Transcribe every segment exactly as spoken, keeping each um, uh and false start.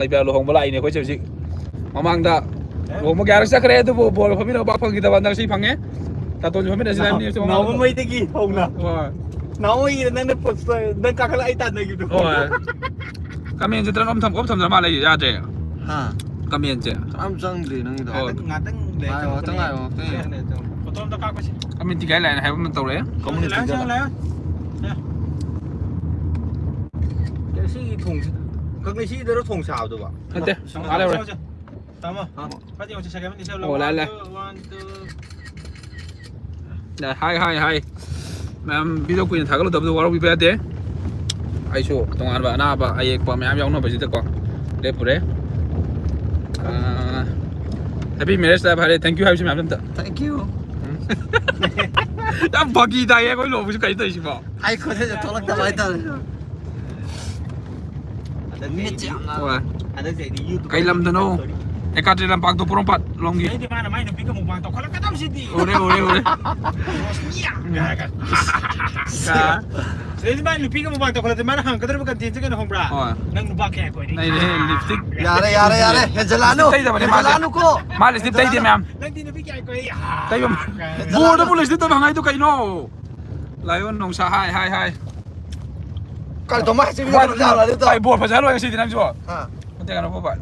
ꯂꯩꯕ ꯂꯨꯍꯣꯡꯕ ꯂꯥꯛꯏꯅꯦ ꯑꯩꯈꯣꯏꯁꯦ ꯍꯧꯖꯤꯛ꯫ ꯃꯃꯥꯡꯗ ꯂꯨꯍꯣꯡꯕ ꯀꯌꯥꯔꯛ ꯆꯠꯈ꯭ꯔꯦ, ꯑꯗꯨꯕꯨ ꯕꯣꯜ ꯐꯝꯃꯤꯟꯅꯕ ꯄꯥꯛ ꯐꯪꯈꯤꯗꯕ꯫ ꯍꯟꯗꯛ ꯁꯤ ꯐꯪꯉꯦ꯫ ꯇꯥꯇꯣꯟꯁꯨ ꯐꯝꯃꯤꯟꯅꯁꯤ ꯍꯥꯏꯕꯅꯤ, ꯁꯤ ꯃꯃꯥꯡꯗ꯫ ꯅꯥꯎꯕꯉꯩꯗꯒꯤ ꯍꯧꯅ꯫ ꯍꯣꯏ꯫ ꯅꯥꯎꯕꯉꯩꯗ ꯅꯪꯅ ꯄꯣꯠ-, ꯅꯪ ꯀꯥꯈꯠꯂꯛ ꯑꯩ ꯇꯥꯟꯅꯈꯤꯕꯗꯣ꯫ ꯍꯣꯏ꯫ ꯀꯃꯦꯟꯁꯦ ꯇꯔꯪ ꯑꯝ ꯊꯝ-, ꯑꯝ ꯊꯝꯗ꯭ꯔ ꯃꯥꯜꯂꯦ, ꯌꯥꯗ꯭ꯔꯦ꯫ ꯍꯥ? ꯀꯃꯦꯟꯁꯦ꯫ ꯀꯅꯥꯝ ꯆꯪꯗ꯭ꯔꯤ ꯅꯪꯒꯤꯗꯣ꯫ ꯍꯣꯏ꯫ ꯉꯥꯛꯇꯪ ꯂꯩ ꯉꯥꯏꯌꯣ, ꯉꯥꯛꯇꯪ ꯉꯥꯏꯌꯣ, ꯉꯥꯛꯇꯪ ꯉꯥꯏꯌꯣ꯫ ꯐꯣꯇꯣ ꯑꯝꯇ ꯀꯥꯞꯄꯁꯤ꯫ ꯀꯃꯦꯟꯇꯤ ꯀꯥꯏ ꯂꯥꯛꯑꯦꯅ ꯍꯥꯏꯕ ꯑꯃ ꯇꯧꯔꯛꯑꯦ꯫ ꯀꯃꯨꯅꯤꯇꯤꯗ꯫ ꯂꯥꯛꯑꯣ, ꯂꯥꯛꯑꯣ꯫ ꯁꯤꯒꯤ ꯊꯣꯡꯁꯤ-, ꯀꯛꯅꯩ ꯁꯤꯗꯔꯣ ꯊꯣꯡ ꯁꯥꯕꯗꯨꯕꯣ? ꯅꯠꯇꯦ, ꯁꯨꯝ ꯑꯥ, ꯂꯩꯍꯧꯔꯦ꯫ ꯆꯠꯂꯣ, ꯆꯠꯂꯣ꯫ ꯇꯥꯃꯣ, ꯑꯥ꯫ ꯐꯗꯤ ꯑꯃꯨꯛ second ꯑꯃ ꯁꯦꯝꯂꯛꯑꯣ꯫ ꯑꯣ, ꯂꯥꯛꯑꯦ, ꯂꯥꯛꯑꯦ꯫ One, two, one, two. ꯍꯥꯏ, ꯍꯥꯏ, ꯍꯥꯏ꯫ ꯃꯌꯥꯝ video ꯀꯨꯏꯅ ꯊꯥꯒꯠꯂꯨꯗꯕꯗꯣ ꯋꯥꯔꯧꯕꯤꯕ ꯌꯥꯗꯦ꯫ ꯑꯩꯁꯨ ꯇꯣꯉꯥꯟꯕ ꯑꯅꯥꯕ ꯑꯌꯦꯛꯄ ꯃꯌꯥꯝ ꯌꯥꯎꯅꯕꯁꯤꯗꯀꯣ ꯂꯦꯞꯄꯨꯔꯦ꯫ ꯑꯥ, happy marriage life ꯍꯥꯏꯔꯦ, thank you ꯍꯥꯏꯕꯁꯤ ꯃꯌꯥꯝ ꯑꯝꯇ꯫ Thank you꯫ ꯌꯥꯝ ꯐꯥꯒꯤ ꯇꯥꯏꯌꯦ ꯑꯩꯈꯣꯏ ꯂꯨꯍꯣꯡꯕꯁꯨ ꯀꯩꯅꯣ ꯇꯧꯔꯤꯁꯤꯕꯣ꯫ ꯑꯩ ꯈꯣꯟꯖꯦꯜꯁꯦ ꯊꯣꯛꯂꯛꯇꯕ ꯍꯥꯏꯇꯥꯔꯦ꯫ ꯃꯤꯠꯁꯦ ꯌꯥꯝꯅ ꯍꯣꯏ꯫ ꯀꯩ ꯂꯝꯗꯅꯣ? ꯑꯦꯀꯥꯇ꯭ꯔꯤ ꯂꯝꯄꯥꯛꯇꯣ ꯄꯣꯔꯣꯝꯄꯥꯠ ꯂꯣꯝꯒꯤ꯫ ꯑꯩꯗꯤ ꯃꯥꯅ ꯃꯥꯏ ꯅꯨꯄꯤꯒ ꯃꯨꯛꯕꯥꯡ ꯇꯧꯈꯠꯂꯛꯀꯗꯕꯁꯤꯗꯤ꯫ ꯎꯔꯦ, ꯎꯔꯦ, ꯎꯔꯦ꯫ ꯔꯣꯁꯅꯤꯌꯥ ꯍꯥꯏꯔꯒ꯫ ꯁꯤꯗꯩꯗꯤ ꯃꯥꯏ ꯅꯨꯄꯤꯒ ꯃꯨꯛꯕꯥꯡ ꯇꯧꯈꯠꯂꯗꯤ ꯃꯥꯅ ꯍꯪꯉꯛꯀꯗꯧꯔꯤꯕ contentꯁꯦ ꯀꯩꯅꯣ ꯈꯪꯕ꯭ꯔꯥ? ꯍꯣꯏ꯫ ꯅꯪ ꯅꯨꯄꯥ ꯀꯌꯥ ꯀꯣꯏꯔꯤ? ꯂꯩꯔꯦꯍꯦ, lipstick꯫ ꯌꯥꯔꯦ, ꯌꯥꯔꯦ, ꯌꯥꯔꯦ꯫ ꯍꯦꯟꯖꯜꯂꯛꯑꯅꯨ꯫ Lipstick ꯇꯩꯗꯕꯅꯦ ꯃꯥꯁꯦ꯫ ꯍꯦꯟꯖꯜꯂꯛꯑꯅꯨꯀꯣ꯫ ꯃꯥ lipstick ꯇꯩꯗꯦ ꯃꯌꯥꯝ꯫ ꯅꯪꯗꯤ ꯅꯨꯄꯤ ꯀꯌꯥ ꯀꯣꯏꯔꯤ? ꯇꯩꯕ ꯍꯦꯟꯖꯜꯂꯛꯑꯅꯨ꯫ Boardꯗꯕꯨ lipstick ꯇꯩꯕ ꯍꯪꯉꯛꯏꯗꯣ ꯀꯩꯅꯣ? Lion ꯅꯣꯡꯁꯥ ꯍꯥꯏ, ꯍꯥꯏ, ꯍꯥꯏ꯫ ꯀꯔꯤ ꯇꯧꯃ ꯍꯥꯏꯁꯤ? ꯚꯥꯏ, ꯚꯥꯏ, ꯚꯥꯏ, board ꯐꯖꯍꯜꯂꯣꯏ ꯉꯁꯤꯗꯤ ꯅꯪꯁꯨ꯫ ꯑꯥ꯫ ꯅꯠꯇꯦ, ꯀꯩꯅꯣ, ꯚꯥꯏ꯫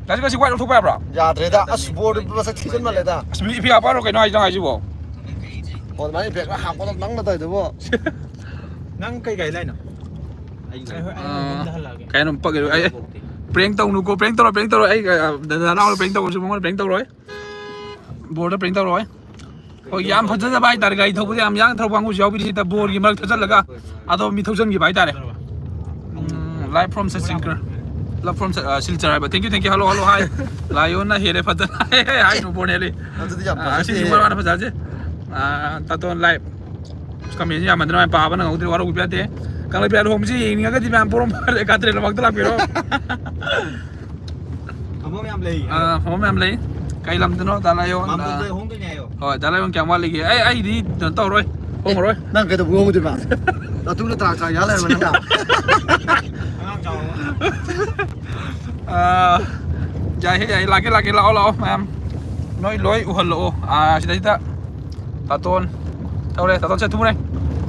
ꯉꯁꯤ, ꯉꯁꯤ white ꯂꯧꯊꯣꯛꯄ ꯌꯥꯕ꯭ꯔꯣ? ꯌꯥꯗ꯭ꯔꯦꯗ꯫ ꯑꯁ, board ꯃꯁꯛ ꯊꯤꯖꯤꯟꯃꯜꯂꯦꯗ꯫ ꯑꯁ, ꯃꯤ ꯏꯐꯤ ꯍꯥꯞꯄꯔꯣ ꯀꯩꯅꯣ ꯍꯥꯏꯁꯤꯅ ꯍꯥꯏꯁꯤꯕꯣ? ꯍꯣꯏ, ꯑꯗꯨꯃꯥꯏꯅ effect ꯂꯣꯏ ꯍꯥꯞꯄꯗ ꯅꯪꯅ ꯇꯧꯔꯤꯗꯨꯕꯣ꯫ ꯅꯪ ꯀꯩ ꯒꯥꯔꯤ ꯂꯥꯛꯏꯅꯣ? ꯑꯩ, ꯑꯩ, ꯑꯩ ꯑꯥ, ꯌꯨꯝꯗ ꯍꯜꯂꯛꯑꯒꯦ꯫ ꯀꯩꯅꯣ ꯄꯛꯏꯔꯣ? ꯑꯩ, ꯄ꯭ꯔꯦꯡ ꯇꯧꯅꯨꯀꯣ, ꯄ꯭ꯔꯦꯡ ꯇꯧꯔꯣꯏ, ꯄ꯭ꯔꯦꯡ ꯇꯧꯔꯣꯏ꯫ ꯑꯩ, ꯑ, ꯅꯅꯥꯎꯅ ꯄ꯭ꯔꯦꯡ ꯇꯧꯕꯁꯨ ꯃꯉꯣꯟꯗ ꯄ꯭ꯔꯦꯡ ꯇꯧꯔꯣꯏ꯫ Boardꯗ ꯄ꯭ꯔꯦꯡ ꯇꯧꯔꯣꯏ꯫ ꯍꯣꯏ, ꯌꯥꯝ ꯐꯖꯗꯕ ꯍꯥꯏꯇꯥꯔꯦ, ꯒꯥꯔꯤ ꯊꯧꯕꯗ ꯌꯥꯝ ꯌꯥꯡꯅ ꯊꯧꯕ ꯀꯥꯡꯕꯨꯁꯨ ꯌꯥꯎꯕꯤꯔꯤ ꯁꯤꯗ boardꯒꯤ ꯃꯔꯛꯇ ꯆꯠꯂꯒ ꯑꯗꯣ ꯃꯤ ꯊꯧꯖꯟꯈꯤꯕ ꯍꯥꯏꯇꯥꯔꯦ꯫ ꯎꯝ, live from Sachin-Kar, live from Sa-, ꯑ, Silchar ꯍꯥꯏꯕ꯫ Thank you, thank you, hello, hello, hi꯫ Lionꯅ ꯍꯦꯜꯂꯦ ꯐꯖꯅ꯫ ꯍꯥꯏ, ꯅꯨ ꯕꯣꯔ ꯍꯦꯜꯂꯤ꯫ ꯑꯗꯨꯗꯤ ꯌꯥꯝ ꯑ, ꯐꯖꯗꯦ꯫ ꯑꯁꯤꯁꯤ ꯃꯔꯨ ꯃꯔꯥꯡ ꯐꯖꯁꯦ꯫ ꯑ, ꯇꯥꯇꯣꯟ live꯫ Commentꯁꯤ ꯌꯥꯝꯃꯟꯗꯅ ꯃꯥꯏ ꯄꯥꯕ ꯅꯪꯍꯧꯗ꯭ꯔꯦ, ꯋꯥꯔꯧꯕꯤꯕ ꯌꯥꯗꯦ꯫ ꯀꯪꯂꯩꯄꯥꯛ ꯂꯨꯍꯣꯡꯕꯁꯤ ꯌꯦꯡꯅꯤꯡꯉꯒꯗꯤ ꯃꯌꯥꯝ ꯄꯣꯔꯣꯝꯄꯥꯠ ꯑꯦꯀꯥꯇ꯭ꯔꯤ ꯂꯝꯄꯥꯛꯇ ꯂꯥꯛꯄꯤꯔꯣ꯫ ꯐꯝꯐꯝ ꯌꯥꯝ ꯂꯩ꯫ ꯑ, ꯐꯝꯐꯝ ꯌꯥꯝ ꯂꯩ꯫ ꯀꯩ ꯂꯝꯗꯅꯣ ꯗꯥ ꯂꯥꯏꯑꯣꯟ? ꯃꯥꯝꯇꯣꯟꯗ ꯑ, ꯍꯣꯡꯗꯣꯏꯅꯦ ꯍꯥꯏꯌꯣ꯫ ꯍꯣꯏ, ꯗꯥ ꯂꯥꯏꯑꯣꯟ ꯀꯌꯥꯝ ꯋꯥꯠꯂꯤꯒꯦ? ꯑꯩ, ꯑꯩꯗꯤ ꯀꯩꯅꯣ ꯇꯧꯔꯣꯏ, ꯍꯣꯡꯉꯔꯣꯏ꯫ ꯅꯪ ꯀꯩꯗꯧꯕ ꯍꯣꯡꯗꯣꯏꯕ? ꯅꯇꯨꯅ ꯇꯔꯥꯛ ꯇꯔꯥꯛ ꯌꯥꯜ ꯂꯩꯔꯕ ꯅꯪꯅ? ꯑꯉꯥꯡ ꯆꯥꯎꯔꯕ? ꯑꯥ, ꯌꯥꯏꯍꯦ, ꯌꯥꯏꯍꯦ, ꯂꯥꯛꯀꯦ, ꯂꯥꯛꯀꯦ, ꯂꯥꯛꯑꯣ, ꯂꯥꯛꯑꯣ, ꯃꯌꯥꯝ꯫ ꯅꯣꯏ ꯂꯣꯏ ꯎꯍꯜꯂꯛꯑꯣ꯫ ꯑꯥ, ꯁꯤꯗꯩꯁꯤꯗ ꯇꯥꯇꯣꯟ ꯊꯧꯔꯦ, ꯇꯥꯇꯣꯟ ꯁꯦ ꯊꯨꯔꯦ꯫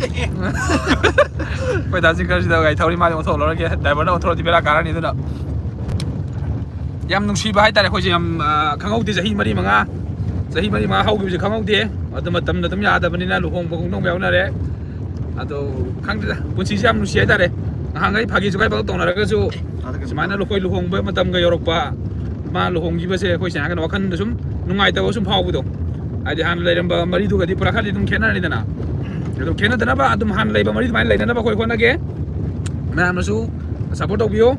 ꯑꯩꯈꯣꯏ ꯗꯥ ꯖꯤꯡꯀꯔꯁꯤꯗ ꯒꯥꯔꯤ ꯊꯧꯔꯤ, ꯃꯥꯗꯤ ꯑꯣꯟꯊꯣꯛꯍꯜꯂꯔꯣꯏꯒꯦ꯫ ꯗ꯭ꯔꯥꯏꯚꯔꯅ ꯑꯣꯟꯊꯣꯔꯛꯑꯗꯤ ꯕꯦꯔꯥ ꯀꯥꯔꯅꯤ, ꯑꯗꯨꯅ꯫ ꯌꯥꯝ ꯅꯨꯡꯁꯤꯕ ꯍꯥꯏꯇꯥꯔꯦ ꯑꯩꯈꯣꯏꯁꯦ, ꯌꯥꯝ, ꯑꯥ, ꯈꯪꯍꯧꯗꯦ꯫ ꯆꯍꯤ ꯃꯔꯤ ꯃꯉꯥ, ꯆꯍꯤ ꯃꯔꯤ ꯃꯉꯥ ꯍꯧꯈꯤꯕꯁꯦ ꯈꯪꯍꯧꯗꯦ꯫ ꯑꯗꯨ ꯃꯇꯝꯅ ꯑꯗꯨꯝ ꯌꯥꯗꯕꯅꯤꯅ ꯂꯨꯍꯣꯡꯕ ꯈꯣꯡꯗꯣꯡꯕ ꯌꯥꯎꯅꯔꯦ꯫ ꯑꯗꯣ ꯈꯪꯗꯦꯗ, ꯄꯨꯟꯁꯤꯁꯦ ꯌꯥꯝ ꯅꯨꯡꯁꯤ ꯍꯥꯏꯇꯥꯔꯦ꯫ ꯅꯍꯥꯟꯈꯩ ꯐꯥꯒꯤ ꯖꯨꯒꯥꯏ ꯄꯪꯇꯧ ꯇꯧꯅꯔꯒꯁꯨ, ꯁꯨꯃꯥꯏꯅ ꯑꯩꯈꯣꯏ ꯂꯨꯍꯣꯡꯕ ꯃꯇꯝꯒ ꯌꯧꯔꯛꯄ, ꯃꯥ ꯂꯨꯍꯣꯡꯈꯤꯕꯁꯦ ꯑꯩꯈꯣꯏ ꯁꯦꯡꯅ ꯍꯥꯏꯔꯀꯥꯟꯗ ꯋꯥꯈꯜꯗ ꯁꯨꯝ ꯅꯨꯡꯉꯥꯏꯇꯕ ꯁꯨꯝ ꯐꯥꯎꯕꯗꯣ꯫ ꯍꯥꯏꯗꯤ ꯍꯥꯟꯅ ꯂꯩꯔꯝꯕ ꯃꯔꯤꯗꯨꯒꯗꯤ ꯄꯨꯔꯥ ꯈꯔꯗꯤ ꯑꯗꯨꯝ ꯈꯦꯠꯅꯔꯅꯤꯗꯅ꯫ ꯑꯗꯨꯝ ꯈꯦꯠꯅꯗꯅꯕ ꯑꯗꯨꯝ ꯍꯥꯟꯅ ꯂꯩꯕ ꯃꯔꯤ ꯑꯗꯨꯃꯥꯏꯅ ꯂꯩꯅꯅꯕ ꯑꯩꯈꯣꯏ ꯍꯣꯠꯅꯒꯦ꯫ ꯃꯌꯥꯝꯅꯁꯨ ꯁꯞꯄꯣꯔꯠ ꯇꯧꯕꯤꯌꯨ꯫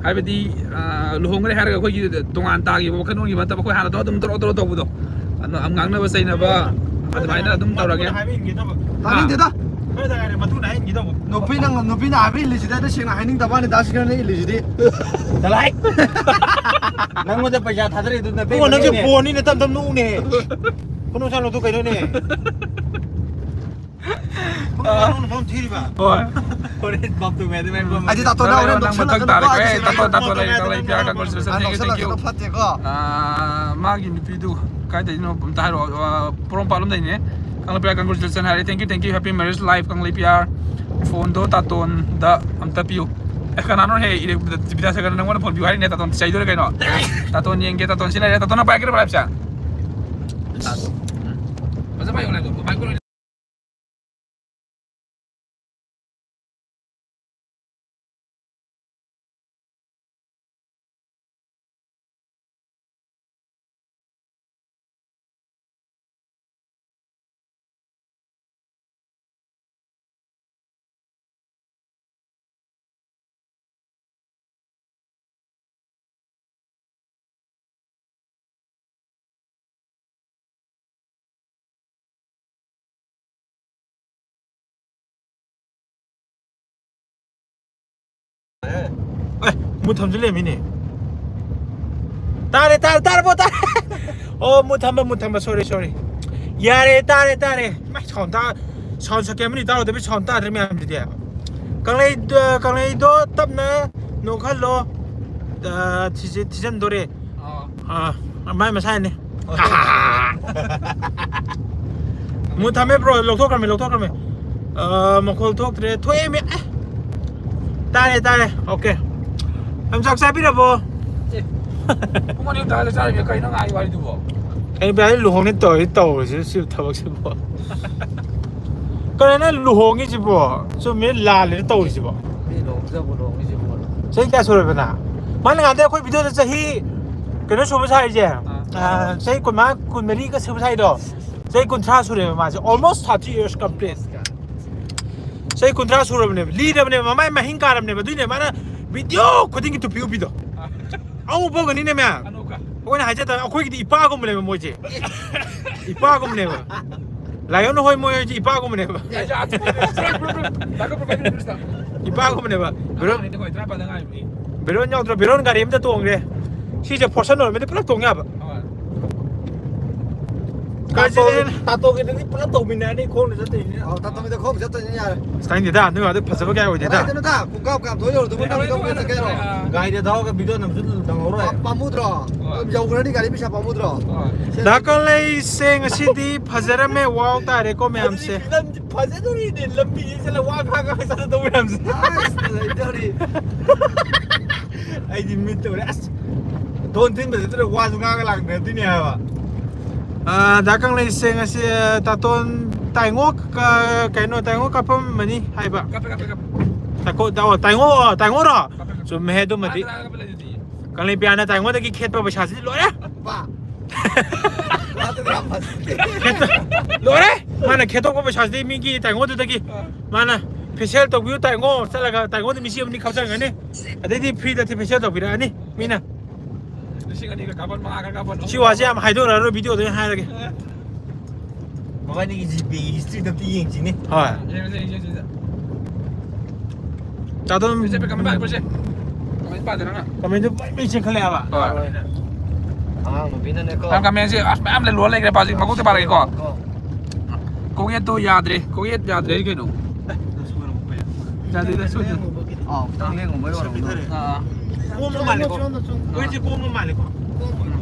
ꯍꯥꯏꯕꯗꯤ, ꯑ, ꯂꯨꯍꯣꯡꯈ꯭ꯔꯦ ꯍꯥꯏꯔꯒ ꯑꯩꯈꯣꯏꯒꯤ ꯇꯣꯉꯥꯟ ꯇꯥꯈꯤꯕ ꯋꯥꯈꯜ ꯑꯣꯟꯈꯤꯕ ꯅꯠꯇꯕ, ꯑꯩꯈꯣꯏ ꯍꯥꯟꯅ ꯇꯧ ꯑꯗꯨꯝ ꯇꯧꯔꯣ ꯇꯧꯔꯣ ꯇꯧꯕꯗꯣ꯫ ꯑꯗꯣ ꯌꯥꯝ ꯉꯥꯡꯅꯕ ꯆꯩꯅꯕ ꯑꯗꯨꯃꯥꯏꯅ ꯑꯗꯨꯝ ꯇꯧꯔꯒꯦ꯫ ꯍꯥ? ꯇꯥꯅꯤꯡꯗꯦꯗ꯫ ꯅꯨꯄꯤꯅ, ꯅꯨꯄꯤꯅ ꯍꯥꯏꯕ ꯏꯜꯂꯤꯁꯤꯗ, ꯑꯗ ꯁꯦꯡꯅ ꯍꯥꯏꯅꯤꯡꯗꯕ ꯋꯥꯅꯤ, ꯗꯥ ꯁꯤꯀꯔꯅ ꯏꯜꯂꯤꯁꯤꯗꯤ꯫ ꯆꯂꯥꯏ꯫ ꯅꯪꯉꯣꯟꯗ ꯄꯩꯁꯥ ꯊꯥꯗꯔꯛꯏꯗꯨ ꯅꯇꯩꯃꯅꯤꯅꯦ꯫ ꯏꯕꯨꯡꯉꯣ, ꯅꯪꯁꯦ ꯐꯣꯟꯅꯤꯅ ꯇꯞ ꯇꯞ ꯅꯣꯛꯎꯅꯦ꯫ ꯈꯨꯅꯣꯛ ꯁꯥꯅꯣꯛꯇꯣ ꯀꯩꯅꯣꯅꯦ? ꯈꯨꯅꯣꯛ ꯁꯥꯅꯣꯛꯅ ꯃꯔꯣꯟ ꯊꯤꯔꯤꯕ꯫ ꯍꯣꯏ꯫ ꯍꯣꯔꯦꯟ ꯕꯥꯞ ꯇꯨ ꯃꯌꯥꯗꯤ ꯃꯥꯏ ꯕꯥꯝ꯫ ꯑꯩꯗꯤ ꯇꯥꯇꯣꯟ ꯅꯪ ꯌꯥꯎꯔꯦ, ꯂꯩꯔꯣ, ꯅꯪ ꯃꯊꯛ ꯅꯣꯛꯁꯜꯂꯛꯀꯅꯨꯀꯣ, ꯇꯥꯔꯦ꯫ ꯑꯩ ꯑꯦ, ꯁꯤꯅ ꯇꯥꯇꯣꯟ, ꯇꯥꯇꯣꯟ ꯂꯩꯔꯦ, ꯅꯪ ꯂꯩ, ꯄꯤꯌꯥ, ꯀꯪꯒ꯭ꯔꯦꯆꯨꯂꯦꯁꯟ꯫ ꯑꯥ, ꯊꯦꯡꯀ꯭ꯌꯨ, ꯊꯦꯡꯀ꯭ꯌꯨ꯫ ꯅꯣꯛꯁꯜꯂꯛꯀꯅꯨ, ꯐꯠꯇꯦꯀꯣ꯫ ꯑꯥ, ꯃꯥꯒꯤ ꯅꯨꯄꯤꯗꯨ ꯀꯥꯏꯗꯩꯅꯣ ꯑꯝꯇ ꯍꯥꯏꯔꯛꯑꯣ꯫ ꯑꯥ, ꯄꯣꯔꯣꯝꯄꯥꯠ ꯂꯣꯝꯗꯩꯅꯦ꯫ ꯀꯪꯂꯩꯄꯤꯌꯥ, ꯀꯪꯒ꯭ꯔꯦꯆꯨꯂꯦꯁꯟ ꯍꯥꯏꯔꯦ꯫ Thank you, thank you, happy married life, ꯀꯪꯂꯩꯄꯤꯌꯥ꯫ ꯐꯣꯟꯗꯣ ꯇꯥꯇꯣꯟꯗ ꯑꯝꯇ ꯄꯤꯌꯨ꯫ ꯑꯦ, ꯀꯅꯥꯅꯣ ꯍꯦ? ꯏꯔꯦ-, ꯕꯤꯗ꯭ꯌꯥꯁꯥꯒꯔꯅ ꯅꯪꯉꯣꯟꯗ ꯐꯣꯟ ꯄꯤꯌꯨ ꯍꯥꯏꯔꯤꯅꯦ, ꯇꯥꯇꯣꯟ ꯆꯩꯗꯣꯔꯦ ꯀꯩꯅꯣ? ꯇꯥꯇꯣꯟ ꯌꯦꯡꯒꯦ, ꯇꯥꯇꯣꯟ ꯁꯤ ꯂꯩꯔꯦ, ꯇꯥꯇꯣꯟꯅ ꯄꯥꯏꯔꯛꯀꯦꯔꯣ ꯂꯥꯏꯐꯁꯦ? ꯇꯥꯇꯣꯟ꯫ ꯎꯝ꯫ ꯐꯖ ꯄꯥꯏꯌꯣ ꯂꯥꯏꯐꯇꯣ, ꯃꯥꯏꯛ ꯀꯣꯟ ꯑꯦ, ꯃꯨꯠ ꯊꯝꯖꯤꯜꯂꯦ ꯃꯤꯅꯦ꯫ ꯇꯥꯔꯦ, ꯇꯥꯔꯦ, ꯇꯥꯔꯕꯣ? ꯇꯥꯔꯦ꯫ ꯑꯣ, ꯃꯨꯠ ꯊꯝꯕ, ꯃꯨꯠ ꯊꯝꯕ꯫ ꯁꯣꯔꯤ, ꯁꯣꯔꯤ꯫ ꯌꯥꯔꯦ, ꯇꯥꯔꯦ, ꯇꯥꯔꯦ꯫ ꯏꯃꯥꯏ, ꯁꯥꯎꯟ ꯇꯥ-, ꯁꯥꯎꯟ ꯁꯦꯀꯦꯟ ꯑꯃꯅꯤ ꯇꯥꯔꯨꯗꯕꯤ ꯁꯥꯎꯟ ꯇꯥꯗ꯭ꯔꯦ ꯃꯌꯥꯝꯁꯤꯗꯤ꯫ ꯀꯪꯂꯩ-, ꯀꯪꯂꯩꯗꯣ ꯇꯞꯅ ꯅꯣꯛꯍꯜꯂꯣ꯫ ꯑ, ꯊꯤꯖꯤ-, ꯊꯤꯖꯤꯟꯗꯣꯔꯦ꯫ ꯑꯥ꯫ ꯑꯥ, ꯃꯥꯏ ꯃꯁꯥꯏꯅꯦ꯫ ꯃꯨ ꯊꯝꯃꯦ bro, ꯂꯧꯊꯣꯛꯈ꯭ꯔꯃꯦ, ꯂꯧꯊꯣꯛꯈ꯭ꯔꯃꯦ꯫ ꯑ, ꯃꯈꯣꯜ ꯊꯣꯛꯇ꯭ꯔꯦ꯫ ꯊꯣꯛꯑꯦꯃꯦ꯫ ꯑꯦ꯫ ꯇꯥꯔꯦ, ꯇꯥꯔꯦ꯫ Okay꯫ ꯌꯥꯝ ꯆꯥꯛ ꯆꯥꯕꯤꯔꯕꯣ? ꯑꯦ꯫ ꯄꯨꯡ ꯑꯅꯤ ꯇꯥꯔ ꯆꯥꯔꯤꯕ ꯀꯩꯅꯣ ꯉꯥꯏ ꯋꯥꯔꯤꯗꯨꯕꯣ? ꯀꯩꯅꯣ, ꯕ꯭ꯔꯥꯗꯔ, ꯂꯨꯍꯣꯡꯅꯤ ꯇꯧꯔꯤ, ꯇꯧꯔꯤꯁꯤ ꯁꯤ ꯊꯕꯛꯁꯤꯕꯣ? ꯀꯩꯅꯣ ꯅꯪ ꯂꯨꯍꯣꯡꯉꯤꯁꯤꯕꯣ? ꯆꯨꯝꯃꯤ, ꯂꯥꯜꯂꯦ ꯇꯧꯔꯤꯁꯤꯕꯣ? ꯃꯤ ꯂꯨꯍꯣꯡꯖꯕ ꯂꯨꯍꯣꯡꯉꯤꯁꯤꯕꯣ? ꯆꯍꯤ ꯀꯌꯥ ꯁꯨꯔꯕ ꯅꯪ? ꯃꯥꯅ ꯉꯥꯛꯇ ꯑꯩꯈꯣꯏ video ꯗ ꯆꯍꯤ ꯀꯩꯅꯣ ꯁꯨꯕ ꯁꯥꯔꯤꯁꯦ? ꯑꯥ꯫ ꯑꯥ, ꯆꯍꯤ ꯀꯨꯟꯃꯉꯥ, ꯀꯨꯟꯃꯔꯤꯒ ꯁꯨꯕ ꯁꯥꯏꯗꯣ? ꯆꯍꯤ ꯀꯨꯟꯊ꯭ꯔꯥ ꯁꯨꯔꯦꯕ ꯃꯥꯁꯦ, almost thirty years complete꯫ ꯆꯍꯤ ꯀꯨꯟꯊ꯭ꯔꯥ ꯁꯨꯔꯕꯅꯦꯕ, ꯂꯤꯔꯕꯅꯦꯕ, ꯃꯃꯥꯏ ꯃꯍꯤꯡ ꯀꯥꯔꯕꯅꯦꯕ, ꯑꯗꯨꯏꯅꯦ ꯃꯥꯅ video ꯈꯨꯗꯤꯡꯒꯤ ꯇꯨꯄꯤ ꯎꯞꯄꯤꯗꯣ꯫ ꯑꯉꯧꯕ ꯑꯣꯏꯒꯅꯤꯅꯦ ꯃꯌꯥꯝ꯫ ꯑꯅꯧꯕ꯫ ꯑꯩꯈꯣꯏꯅ ꯍꯥꯏꯖꯗꯕ, ꯑꯩꯈꯣꯏꯒꯤꯗꯤ ꯏꯄꯥꯒꯨꯝꯕꯅꯦꯕ ꯃꯣꯏꯁꯦ꯫ ꯏꯄꯥꯒꯨꯝꯕꯅꯦꯕ꯫ ꯂꯥꯏꯌꯣꯟ ꯍꯣꯏ ꯃꯣꯏ ꯍꯣꯏꯁꯦ ꯏꯄꯥꯒꯨꯝꯕꯅꯦꯕ꯫ ꯏꯄꯥꯒꯨꯝꯕꯅꯦꯕ꯫ ꯕꯦꯔꯣꯟ, ꯕꯦꯔꯣꯟ ꯌꯥꯎꯗ꯭ꯔꯣ? ꯕꯦꯔꯣꯟ ꯒꯥꯔꯤ ꯑꯃꯗ ꯇꯣꯡꯈ꯭ꯔꯦ꯫ ꯁꯤꯁꯦ Fortuner ꯑꯣꯏꯔꯝꯃꯗꯤ ꯄꯨꯂꯞ ꯇꯣꯡ ꯌꯥꯕ꯫ ꯍꯣꯏ꯫ ꯀꯥꯏ ꯆꯠꯂꯦ? ꯇꯥꯇꯣꯒꯤꯗꯗꯤ ꯄꯨꯂꯞ ꯇꯧꯃꯤꯟꯅꯔꯅꯤ, ꯈꯣꯡꯅ ꯆꯠꯇꯣꯏꯅꯤꯅ꯫ ꯑꯣ, ꯇꯥꯇꯣꯒꯤꯗ ꯈꯣꯡ ꯆꯠꯇꯣꯏꯅꯤ, ꯌꯥꯔꯦ꯫ ꯑꯁ, ꯇꯥꯅꯤꯡꯗꯦꯗ, ꯅꯣꯏ ꯑꯗꯨ ꯐꯖꯕ ꯀꯌꯥ ꯑꯣꯏꯗꯦꯗ꯫ ꯀꯗꯥꯏꯗꯅꯣꯗ? ꯄꯨꯡꯀꯥꯞ ꯀꯥꯞꯊꯣꯛꯑ ꯌꯧꯔꯗꯨꯕꯨ ꯅꯪ ꯀꯩꯗꯧꯕꯩ ꯆꯠꯀꯦ ꯍꯥꯏꯔꯣ? ꯒꯥꯔꯤꯗ ꯊꯧꯔꯒ video ꯅꯝꯕꯁꯨ ꯅꯪꯍꯧꯔꯣꯏ꯫ ꯄꯥꯝꯃꯨꯗ꯭ꯔꯣ? ꯍꯣꯏ꯫ ꯌꯧꯈ꯭ꯔꯅꯤ, ꯒꯥꯔꯤ ꯄꯩꯁꯥ ꯄꯥꯝꯃꯨꯗ꯭ꯔꯣ? ꯍꯣꯏ꯫ ꯁꯦ꯫ ꯗꯥ ꯀꯪꯂꯩꯁꯦ ꯉꯁꯤꯗꯤ ꯐꯖꯔꯝꯃꯦ, wow ꯇꯥꯔꯦꯀꯣ ꯃꯌꯥꯝꯁꯦ꯫ ꯑꯗꯨꯗꯤ ꯐꯤꯂꯝꯁꯦ ꯐꯖꯗꯣꯔꯤꯅꯦ, ꯂꯝꯕꯤꯁꯦ ꯆꯠꯂ ꯋꯥ ꯉꯥꯡ ꯉꯥꯡ ꯆꯠꯂꯗꯧ ꯃꯌꯥꯝꯁꯦ꯫ ꯑꯁ, ꯂꯩꯗꯧꯔꯤ꯫ ꯑꯩꯗꯤ ꯃꯤꯠ ꯇꯧꯔꯦ꯫ ꯑꯁ, ꯊꯣꯟ ꯊꯤꯟꯕꯁꯤꯗ ꯋꯥꯁꯨ ꯉꯥꯡꯉ ꯂꯥꯛꯅꯗꯣꯏꯅꯦ ꯍꯥꯏꯕ꯫ ꯑꯥ, ꯗꯥ ꯀꯪꯂꯩꯁꯦ ꯉꯁꯤ, ꯑꯥ, ꯇꯥꯇꯣꯟ ꯇꯥꯏꯉꯣ ꯀ-, ꯀꯩꯅꯣ, ꯇꯥꯏꯉꯣ ꯀꯥꯞꯄꯝꯃꯅꯤ ꯍꯥꯏꯕ꯫ ꯀꯥꯞꯄꯦ, ꯀꯥꯞꯄꯦ, ꯀꯥꯞꯄꯦ꯫ ꯇꯥꯀꯣ-, ꯇꯥ-, ꯇꯥꯏꯉꯣ, ꯇꯥꯏꯉꯣꯔꯣ? ꯀꯥꯞꯄꯦ, ꯀꯥꯞꯄꯦ꯫ ꯆꯨꯝꯃꯦꯍꯦ ꯑꯗꯨꯃꯗꯤ꯫ ꯑꯥꯗ ꯀꯥꯞꯄꯦ ꯂꯩꯗꯨꯗꯤ꯫ ꯀꯪꯂꯩꯄꯤꯌꯥꯅ ꯇꯥꯏꯉꯣꯗꯒꯤ ꯈꯦꯠꯄ ꯄꯩꯁꯥꯁꯤꯗꯤ ꯂꯣꯏꯔꯦ꯫ ꯄꯥ꯫ ꯃꯥꯗꯨ ꯌꯥꯝ ꯐꯖꯗꯦ꯫ ꯈꯦꯠꯇ-, ꯂꯣꯏꯔꯦ꯫ ꯃꯥꯅ ꯈꯦꯠꯇꯣꯛꯄ ꯄꯩꯁꯥꯁꯤꯗꯤ ꯃꯤꯒꯤ ꯇꯥꯏꯉꯣꯗꯨꯗꯒꯤ꯫ ꯑꯥ꯫ ꯃꯥꯅ facial ꯇꯧꯕꯤꯌꯨ ꯇꯥꯏꯉꯣ ꯆꯠꯂꯒ ꯇꯥꯏꯉꯣꯗ ꯃꯤꯁꯤ ꯑꯃꯅꯤ ꯀꯥꯞꯆꯔꯝꯒꯅꯤ꯫ ꯑꯗꯩꯗꯤ free ꯗ facial ꯇꯧꯕꯤꯔꯛꯑꯅꯤ ꯃꯤꯅ꯫ ꯂꯤꯁꯤꯡ ꯑꯅꯤꯒ ꯀꯥꯞꯄꯟ, ꯃꯉꯥꯒ ꯀꯥꯞꯄꯟ꯫ ꯁꯤ ꯋꯥꯁꯦ ꯌꯥꯝ ꯍꯥꯏꯗꯣꯔꯛꯑꯔꯣꯏ, video ꯗ ꯑꯣꯏꯅ ꯍꯥꯏꯔꯒꯦ꯫ ꯃꯕꯥꯅꯤꯒꯤ GPay ꯒꯤ history ꯗꯣ ꯑꯝꯇ ꯌꯦꯡꯁꯤꯅꯦ꯫ ꯍꯣꯏ꯫ ꯌꯦꯡꯁꯦ, ꯌꯦꯡꯁꯦ, ꯌꯦꯡꯁꯦ꯫ ꯆꯥꯗꯣꯟ ꯄꯦꯁꯦ, ꯄꯦ, comment ꯄꯥꯏ, ꯄꯦꯁꯦ꯫ Comment ꯄꯥꯗꯦ ꯅꯪꯅ꯫ Comment ꯗꯨ ꯃꯩ ꯃꯩ ꯆꯦꯟꯈꯠꯂꯛꯑꯦꯕ꯫ ꯍꯣꯏ꯫ ꯑꯉꯥꯡ ꯅꯨꯄꯤꯅꯅꯦꯀꯣ꯫ ꯅꯪ comment ꯁꯦ ꯑꯁ ꯃꯌꯥꯝ ꯂꯩ, ꯂꯣꯜ ꯂꯩꯈ꯭ꯔꯦ, ꯄꯥꯁꯤ ꯃꯀꯣꯛꯇ ꯄꯥꯔꯛꯏꯀꯣ꯫ ꯀꯣ꯫ ꯀꯣꯛꯌꯦꯠꯇꯣ ꯌꯥꯗ꯭ꯔꯦ, ꯀꯣꯛꯌꯦꯠ ꯌꯥꯗ꯭ꯔꯦ ꯀꯩꯅꯣ꯫ ꯌꯥꯗꯦꯗ, ꯁꯣꯏꯗꯅ꯫ ꯑꯥꯎ, ꯈꯤꯇꯪ ꯂꯦꯡꯉꯨꯕꯩ ꯑꯣꯏꯔꯝꯒꯅꯤ꯫ ꯑꯥ꯫ ꯀꯣꯝꯕ ꯃꯥꯜꯂꯦꯀꯣ? ꯑꯩꯈꯣꯏꯁꯦ ꯀꯣꯝꯕ ꯃꯥꯜꯂꯦꯀꯣ?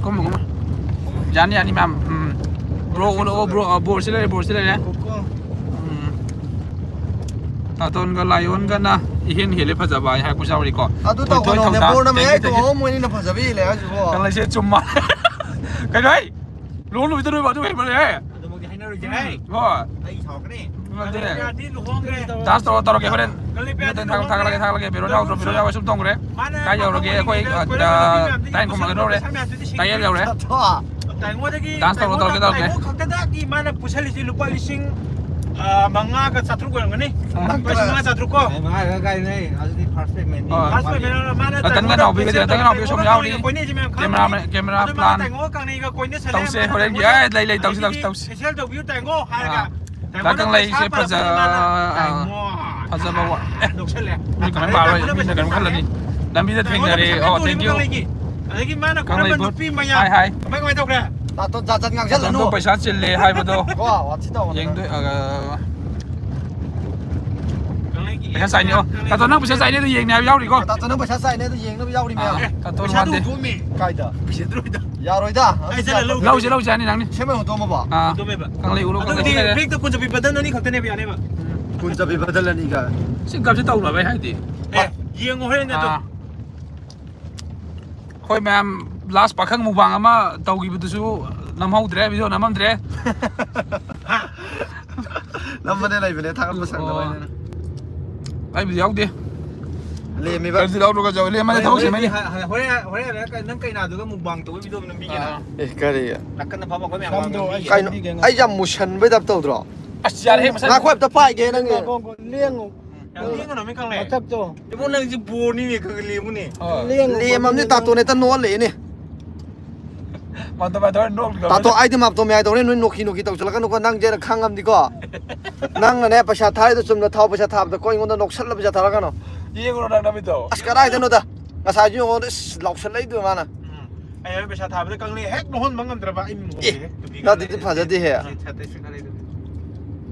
ꯀꯨꯝꯃꯣ, ꯀꯨꯝꯃꯣ꯫ ꯌꯥꯅꯤ, ꯌꯥꯅꯤ, ꯃꯌꯥꯝ꯫ ꯎꯝ꯫ ꯕ꯭ꯔꯣ, ꯑꯣ, ꯑꯣ, ꯕ꯭ꯔꯣ, ꯑ, ꯕꯣꯔꯁꯤ ꯂꯩꯔꯦ, ꯕꯣꯔꯁꯤ ꯂꯩꯔꯦ꯫ ꯎꯝ꯫ ꯇꯥꯇꯣꯟꯒ ꯂꯥꯏꯌꯣꯟꯒꯅ ꯏꯍꯦꯟ ꯍꯦꯜꯂꯦ ꯐꯖꯕ ꯍꯥꯏ ꯍꯥꯏꯔꯛꯄꯁꯨ ꯌꯥꯎꯔꯤꯀꯣ꯫ ꯑꯗꯨ ꯊꯣꯏꯊꯣꯏ ꯇꯧꯒꯅꯣꯅꯦ, ꯊꯧꯗꯥ, ꯕꯣꯔꯅ ꯃꯌꯥꯏ ꯇꯦꯡꯀꯤ, ꯇꯦꯡꯀꯤ꯫ ꯇꯣꯡꯉꯒ ꯃꯣꯏꯅꯤꯅ ꯐꯖꯕ ꯍꯦꯜꯂꯦ ꯍꯥꯏꯁꯤꯕꯣ꯫ ꯀꯪꯂꯩꯁꯦ ꯆꯨꯝꯃ-, ꯀꯩꯅꯣ ꯍꯩ? ꯂꯨꯍꯣꯡ ꯅꯨꯃꯤꯠꯇ ꯅꯣꯏ ꯑꯗꯨ ꯍꯦꯟꯃꯜꯂꯦꯍꯦ꯫ ꯑꯗꯨꯃꯛꯇꯤ ꯍꯥꯏꯅꯔꯣꯏꯁꯦ, ꯎꯝ, ꯍꯩ꯫ ꯍꯣꯏ꯫ ꯑꯩ ꯁꯥꯎꯔꯛꯀꯅꯤ꯫ ꯑꯗꯨꯅꯦ꯫ ꯀꯂꯤꯌꯥꯗꯤ ꯂꯨꯍꯣꯡꯈ꯭ꯔꯦ꯫ ꯗꯥꯟꯁ ꯇꯧꯔ ꯇꯧꯔꯒꯦ ꯍꯣꯔꯦꯟ꯫ ꯀꯂꯤꯌꯥꯗꯤ ꯃꯤꯅ ꯊꯥꯒꯠꯂꯛꯑꯒꯦ, ꯂꯨꯍꯣꯡꯈ꯭ꯔꯦ꯫ ꯊꯥꯒꯠꯂꯛꯑꯒꯦ, ꯊꯥꯒꯠꯂꯛꯑꯒꯦ꯫ ꯕꯦꯔꯣꯅꯤ ꯍꯧꯗ꯭ꯔꯣ? ꯕꯦꯔꯣꯅꯤ ꯍꯧꯗ꯭ꯔꯣ? ꯁꯨꯝ ꯇꯧꯈ꯭ꯔꯦ꯫ ꯃꯥꯅ ꯀꯥꯏ ꯌꯧꯔꯒꯦ? ꯑꯩꯈꯣꯏ, ꯀꯣꯏꯔꯝꯕ ꯑ, ꯅꯨꯄꯤ ꯃꯌꯥꯝꯗꯒꯤ ꯇꯥꯏ ꯈꯨꯝꯃꯒ ꯄꯩꯁꯥ ꯂꯧꯔꯦ꯫ ꯄꯩꯁꯥ ꯃꯌꯥꯝꯗꯨꯗꯤ ꯁꯤꯡꯉꯤ꯫ ꯇꯥꯏꯌꯦꯜ ꯌꯧꯔꯦ꯫ ꯇꯥꯏꯉꯣꯗꯒꯤ, ꯗꯥꯟꯁ ꯇꯧꯔꯣ, ꯇꯥꯏꯉꯣ ꯇꯧꯔꯒꯦ, ꯇꯧꯔꯒꯦ꯫ ꯇꯥꯏꯉꯣ ꯈꯛꯇꯗꯒꯤ ꯃꯥꯅ ꯄꯨꯁꯜꯂꯤꯁꯤ ꯂꯨꯄꯥ ꯂꯤꯁꯤꯡ, ꯑ, ꯃꯉꯥꯒ ꯆꯥꯇ꯭ꯔꯨꯛ ꯑꯣꯏꯔꯝꯒꯅꯤ꯫ ꯃꯉꯥ ꯂꯨꯄꯥ ꯂꯤꯁꯤꯡ ꯃꯉꯥ ꯆꯥꯇ꯭ꯔꯨꯛ ꯀꯣ꯫ ꯑꯦ, ꯃꯉꯥ ꯈꯛꯇ ꯀꯥꯏꯗꯅꯦ꯫ ꯑꯗꯨꯗꯤ ꯐꯥꯔꯁ ꯄꯦꯃꯦꯟꯅꯤ꯫ ꯑꯣ꯫ ꯐꯥꯔꯁ ꯄꯦꯃꯦꯟ ꯑꯃ ꯃꯥꯅ ꯑ, ꯀꯟꯒ ꯇꯥꯏꯉꯣꯗ ꯅꯥꯎꯕꯤꯒꯗꯤ, ꯄꯨꯁꯜꯂꯒ ꯀꯟꯒ ꯅꯥꯎꯕꯤ ꯁꯣꯝ ꯇꯥꯏꯉꯣꯒ ꯌꯥꯎꯔꯤ꯫ ꯀꯥꯡꯅꯩ ꯀꯣꯏꯅꯩꯁꯤ ꯃꯌꯥꯝ ꯈꯪꯗ꯭ꯔꯣ? ꯀꯦꯃꯦꯔꯥꯃꯦꯟ, ꯀꯦꯃꯦꯔꯥ ꯑꯗꯨ ꯃꯥꯅ ꯄ꯭ꯂꯥꯟ꯫ ꯇꯥꯏꯉꯣꯒ ꯀꯥꯡꯅꯩꯒ ꯀꯣꯏꯅꯁꯜꯂꯦ꯫ ꯇꯧꯁꯦ, ꯃꯥꯅ ꯍꯣꯔꯦꯟꯒꯤ꯫ ꯇꯥꯏꯉꯣꯗ ꯑꯦ, ꯂꯩ, ꯂꯩ, ꯇꯧꯁꯤ, ꯇꯧꯁꯤ, ꯑꯗꯒꯤꯗꯤ ꯇꯧꯁꯤ꯫ ꯐꯦꯁꯤꯌꯦꯜ ꯇꯧꯕꯤꯌꯨ ꯇꯥꯏꯉꯣ ꯍꯥꯏꯔꯒ꯫ ꯑꯥ꯫ ꯇꯥꯏꯉꯣꯟꯗ ꯀꯪꯂꯩꯁꯦ ꯄꯩꯁꯥ ꯐꯖ-, ꯄꯥꯔꯛꯄꯅꯦ ꯃꯥꯅ꯫ ꯑꯥ꯫ ꯇꯥꯏꯉꯣ꯫ ꯐꯖꯕ ꯋꯥ-, ꯑꯦ, ꯅꯣꯛꯁꯜꯂꯦ꯫ ꯃꯤ ꯀꯃꯥꯏꯅ ꯄꯥꯔꯣꯏ? ꯃꯤꯅ ꯀꯩꯅꯣꯝ ꯈꯜꯂꯅꯤ꯫ ꯂꯝꯕꯤꯗ ꯊꯦꯡꯅꯔꯦ꯫ ꯑꯣ, ꯇꯥꯏꯉꯣꯟꯗ thank you꯫ ꯅꯨꯄꯤ ꯃꯌꯥꯝ꯫ ꯀꯪꯂꯩ ꯕꯨꯠ꯫ ꯀꯃꯥꯏ, ꯀꯃꯥꯏ ꯇꯧꯈ꯭ꯔꯦ? ꯍꯥꯏ, ꯍꯥꯏ꯫ ꯇꯥꯇꯣꯟ ꯖꯥꯠ ꯖꯥꯠ ꯉꯥꯡꯁꯜꯂꯅꯨ꯫ ꯇꯥꯇꯣꯟꯗꯣ ꯄꯩꯁꯥ ꯆꯤꯜꯂꯦ ꯍꯥꯏꯕꯗꯣ꯫ ꯀꯣ, ꯋꯥꯊꯤ ꯇꯧꯒꯅꯨ꯫ ꯌꯦꯡꯗꯣꯏ-, ꯑ, ꯀꯪꯂꯩꯒꯤ ꯄꯩꯁꯥ ꯆꯥꯏꯅꯤ꯫ ꯑꯣ, ꯀꯪꯂꯩ ꯇꯥꯇꯣꯟ ꯅꯪ ꯄꯩꯁꯥ ꯆꯥꯏꯅꯤ ꯑꯗꯨ ꯌꯦꯡꯅꯤ ꯍꯥꯏꯕ ꯌꯥꯎꯔꯤꯀꯣ? ꯇꯥꯇꯣꯟ ꯅꯪ ꯄꯩꯁꯥ ꯆꯥꯏꯅꯤ ꯑꯗꯨ ꯌꯦꯡꯅꯕ ꯌꯥꯎꯔꯤ ꯃꯌꯥꯝ꯫ ꯑꯥ, ꯇꯥꯇꯣꯟ ꯄꯩꯁꯥꯗꯨ ꯋꯥꯟꯗꯦ꯫ ꯍꯨꯟꯗꯣꯛꯑꯝꯃꯦ꯫ ꯀꯥꯏꯗ? ꯄꯤꯁꯤꯟꯗ꯭ꯔꯣꯏꯗ꯫ ꯌꯥꯔꯣꯏꯗ꯫ ꯑꯩ ꯆꯠꯂ ꯂꯧ-, ꯂꯧꯁꯤ, ꯂꯧꯁꯤ, ꯌꯥꯅꯤ, ꯅꯪꯅꯤ꯫ ꯁꯦꯝꯕ ꯍꯨꯟꯗꯣꯛꯑꯝꯃꯕꯣ? ꯑꯥ꯫ ꯍꯨꯟꯗꯣꯛꯑꯝꯃꯦꯕ꯫ ꯀꯪꯂꯩ ꯎꯔꯣ, ꯑꯗꯨꯗꯤ ꯀꯪꯂꯩ ꯂꯩꯔꯦ꯫ ꯕꯦꯛꯇ ꯀꯨꯟ ꯆꯞꯄꯤ ꯕꯗꯜ ꯑꯅꯤ ꯈꯛꯇꯅꯦꯕ ꯌꯥꯅꯦꯕ꯫ ꯀꯨꯟ ꯆꯞꯄꯤ ꯕꯗꯜ ꯑꯅꯤꯒ꯫ ꯁꯤ ꯒꯞꯁꯦ ꯇꯧꯅꯕ ꯑꯩ ꯍꯥꯏꯗꯤ꯫ ꯑꯦ, ꯌꯦꯡꯉꯣ ꯍꯣꯔꯦꯟ ꯑꯗꯣ꯫ ꯑꯥ꯫ ꯑꯩꯈꯣꯏ ꯃꯌꯥꯝ ꯂꯥꯁ ꯄꯥꯈꯪ ꯃꯨꯛꯕꯥꯡ ꯑꯃ ꯇꯧꯈꯤꯕꯗꯨꯁꯨ ꯅꯝꯍꯧꯗ꯭ꯔꯦ, ꯚꯤꯗꯤꯑꯣ ꯅꯝꯃꯝꯗ꯭ꯔꯦ꯫ ꯅꯝꯕꯅꯦ ꯂꯩꯕꯅꯦ, ꯊꯥꯒꯠꯄ ꯁꯪꯗꯕ ꯑꯣ꯫ ꯑꯩꯅ꯫ ꯑꯩꯕꯨꯗꯤ ꯌꯥꯎꯗꯦ꯫ ꯂꯦꯝꯃꯤꯕ꯫ ꯀꯔꯤꯁꯨ ꯌꯥꯎꯗ꯭ꯔꯒ ꯆꯠꯂꯨ, ꯂꯦꯝꯃꯅꯤ ꯊꯕꯛ ꯁꯦꯝꯃꯅꯤ꯫ ꯍꯣꯔꯦꯟ, ꯍꯣꯔꯦꯟ, ꯍꯣꯔꯦꯟ ꯅꯪ ꯀꯩꯅꯥꯗꯨꯒ ꯃꯨꯛꯕꯥꯡ ꯇꯧꯕ ꯚꯤꯗꯤꯑꯣ ꯑꯃ ꯅꯝꯕꯤꯒꯦꯅ꯫ ꯑꯥ꯫ ꯑꯦ, ꯀꯔꯤ? ꯅꯥꯀꯟꯗ ꯐꯝꯃ ꯑꯩꯈꯣꯏ ꯃꯌꯥꯝ ꯀꯝꯗꯧ ꯉꯥꯡꯅꯕꯤ꯫ ꯑꯩ ꯀꯩꯅꯣ, ꯁꯦꯝꯕꯤꯒꯦ ꯅꯪ꯫ ꯑꯩ ꯌꯥꯝ ꯃꯨꯁꯟꯕꯩ ꯇꯥꯏꯞ ꯇꯧꯗ꯭ꯔꯣ? ꯑꯁ, ꯌꯥꯔꯦ, ꯃꯁꯥ ꯉꯥꯏꯈꯣ, ꯑꯝꯇ ꯄꯥꯏꯒꯦ ꯅꯪꯒꯤ꯫ ꯂꯦꯡꯉꯨ꯫ ꯌꯥꯝ ꯂꯦꯡꯒꯅꯣ, ꯃꯤ ꯈꯪꯂꯦ꯫ ꯃꯊꯛꯇꯣ꯫ ꯏꯕꯨꯡ, ꯅꯪꯁꯤ ꯕꯣꯔꯅꯤꯅꯦ, ꯈꯔ ꯈꯔ ꯂꯦꯡꯉꯨꯅꯦ꯫ ꯍꯣꯏ꯫ ꯂꯦꯡꯉꯨ, ꯂꯦꯝꯃꯝꯅꯤ, ꯂꯦꯡꯉꯨ꯫ ꯇꯥꯇꯣꯟ ꯍꯦꯛꯇ ꯅꯣꯛꯑ ꯂꯩꯅꯦ꯫ ꯃꯥꯇꯣ, ꯃꯥꯇꯣ, ꯅꯣꯛ, ꯅꯣꯛ꯫ ꯇꯥꯇꯣ, ꯑꯩꯗꯤ ꯃꯥꯇꯣ ꯃꯌꯥꯏ ꯇꯧꯔꯦ, ꯅꯣꯏ ꯅꯣꯛꯈꯤ ꯅꯣꯛꯈꯤ ꯇꯧꯁꯤꯜꯂꯛꯀꯅꯨꯀꯣ, ꯅꯪꯁꯦ ꯑꯩꯅ ꯈꯪꯉꯝꯗꯤꯀꯣ꯫ ꯅꯪꯅꯅꯦ, ꯄꯩꯁꯥ ꯊꯥꯔꯤꯗꯣ ꯆꯨꯝꯅ ꯊꯥꯎ, ꯄꯩꯁꯥ ꯊꯥꯕꯗꯀꯣ ꯑꯩꯉꯣꯟꯗ ꯅꯣꯛꯁꯜꯂ ꯄꯩꯁꯥ ꯊꯥꯔꯛꯀꯅꯨ꯫ ꯌꯦꯡꯉꯨꯔꯣ ꯅꯪ ꯅꯃꯤꯠꯇꯣ꯫ ꯑꯁ, ꯀꯗꯥꯏꯗꯅꯣꯗ? ꯉꯁꯥꯏꯁꯨ ꯌꯦꯡꯉꯣ, ꯏꯁ, ꯂꯥꯎꯁꯜꯂꯛꯏꯗꯣ ꯃꯥꯅ꯫ ꯎꯝ꯫ ꯑꯩ ꯍꯣꯔꯦꯟ ꯄꯩꯁꯥ ꯊꯥꯕꯗ ꯀꯪꯂꯩ ꯍꯦꯛ ꯂꯧꯍꯟꯕ ꯉꯝꯗ꯭ꯔꯕ ꯑꯩ ꯃꯨꯛ ꯑꯦ, ꯍꯧꯔꯦ꯫ ꯅꯨꯄꯤꯒ ꯅꯠꯇꯦ, ꯂꯩꯔꯦ꯫ ꯐꯖꯗꯦꯍꯦ꯫ ꯁꯤ ꯁꯥꯇꯩ ꯁꯤ ꯈꯔ ꯂꯩꯔꯦ꯫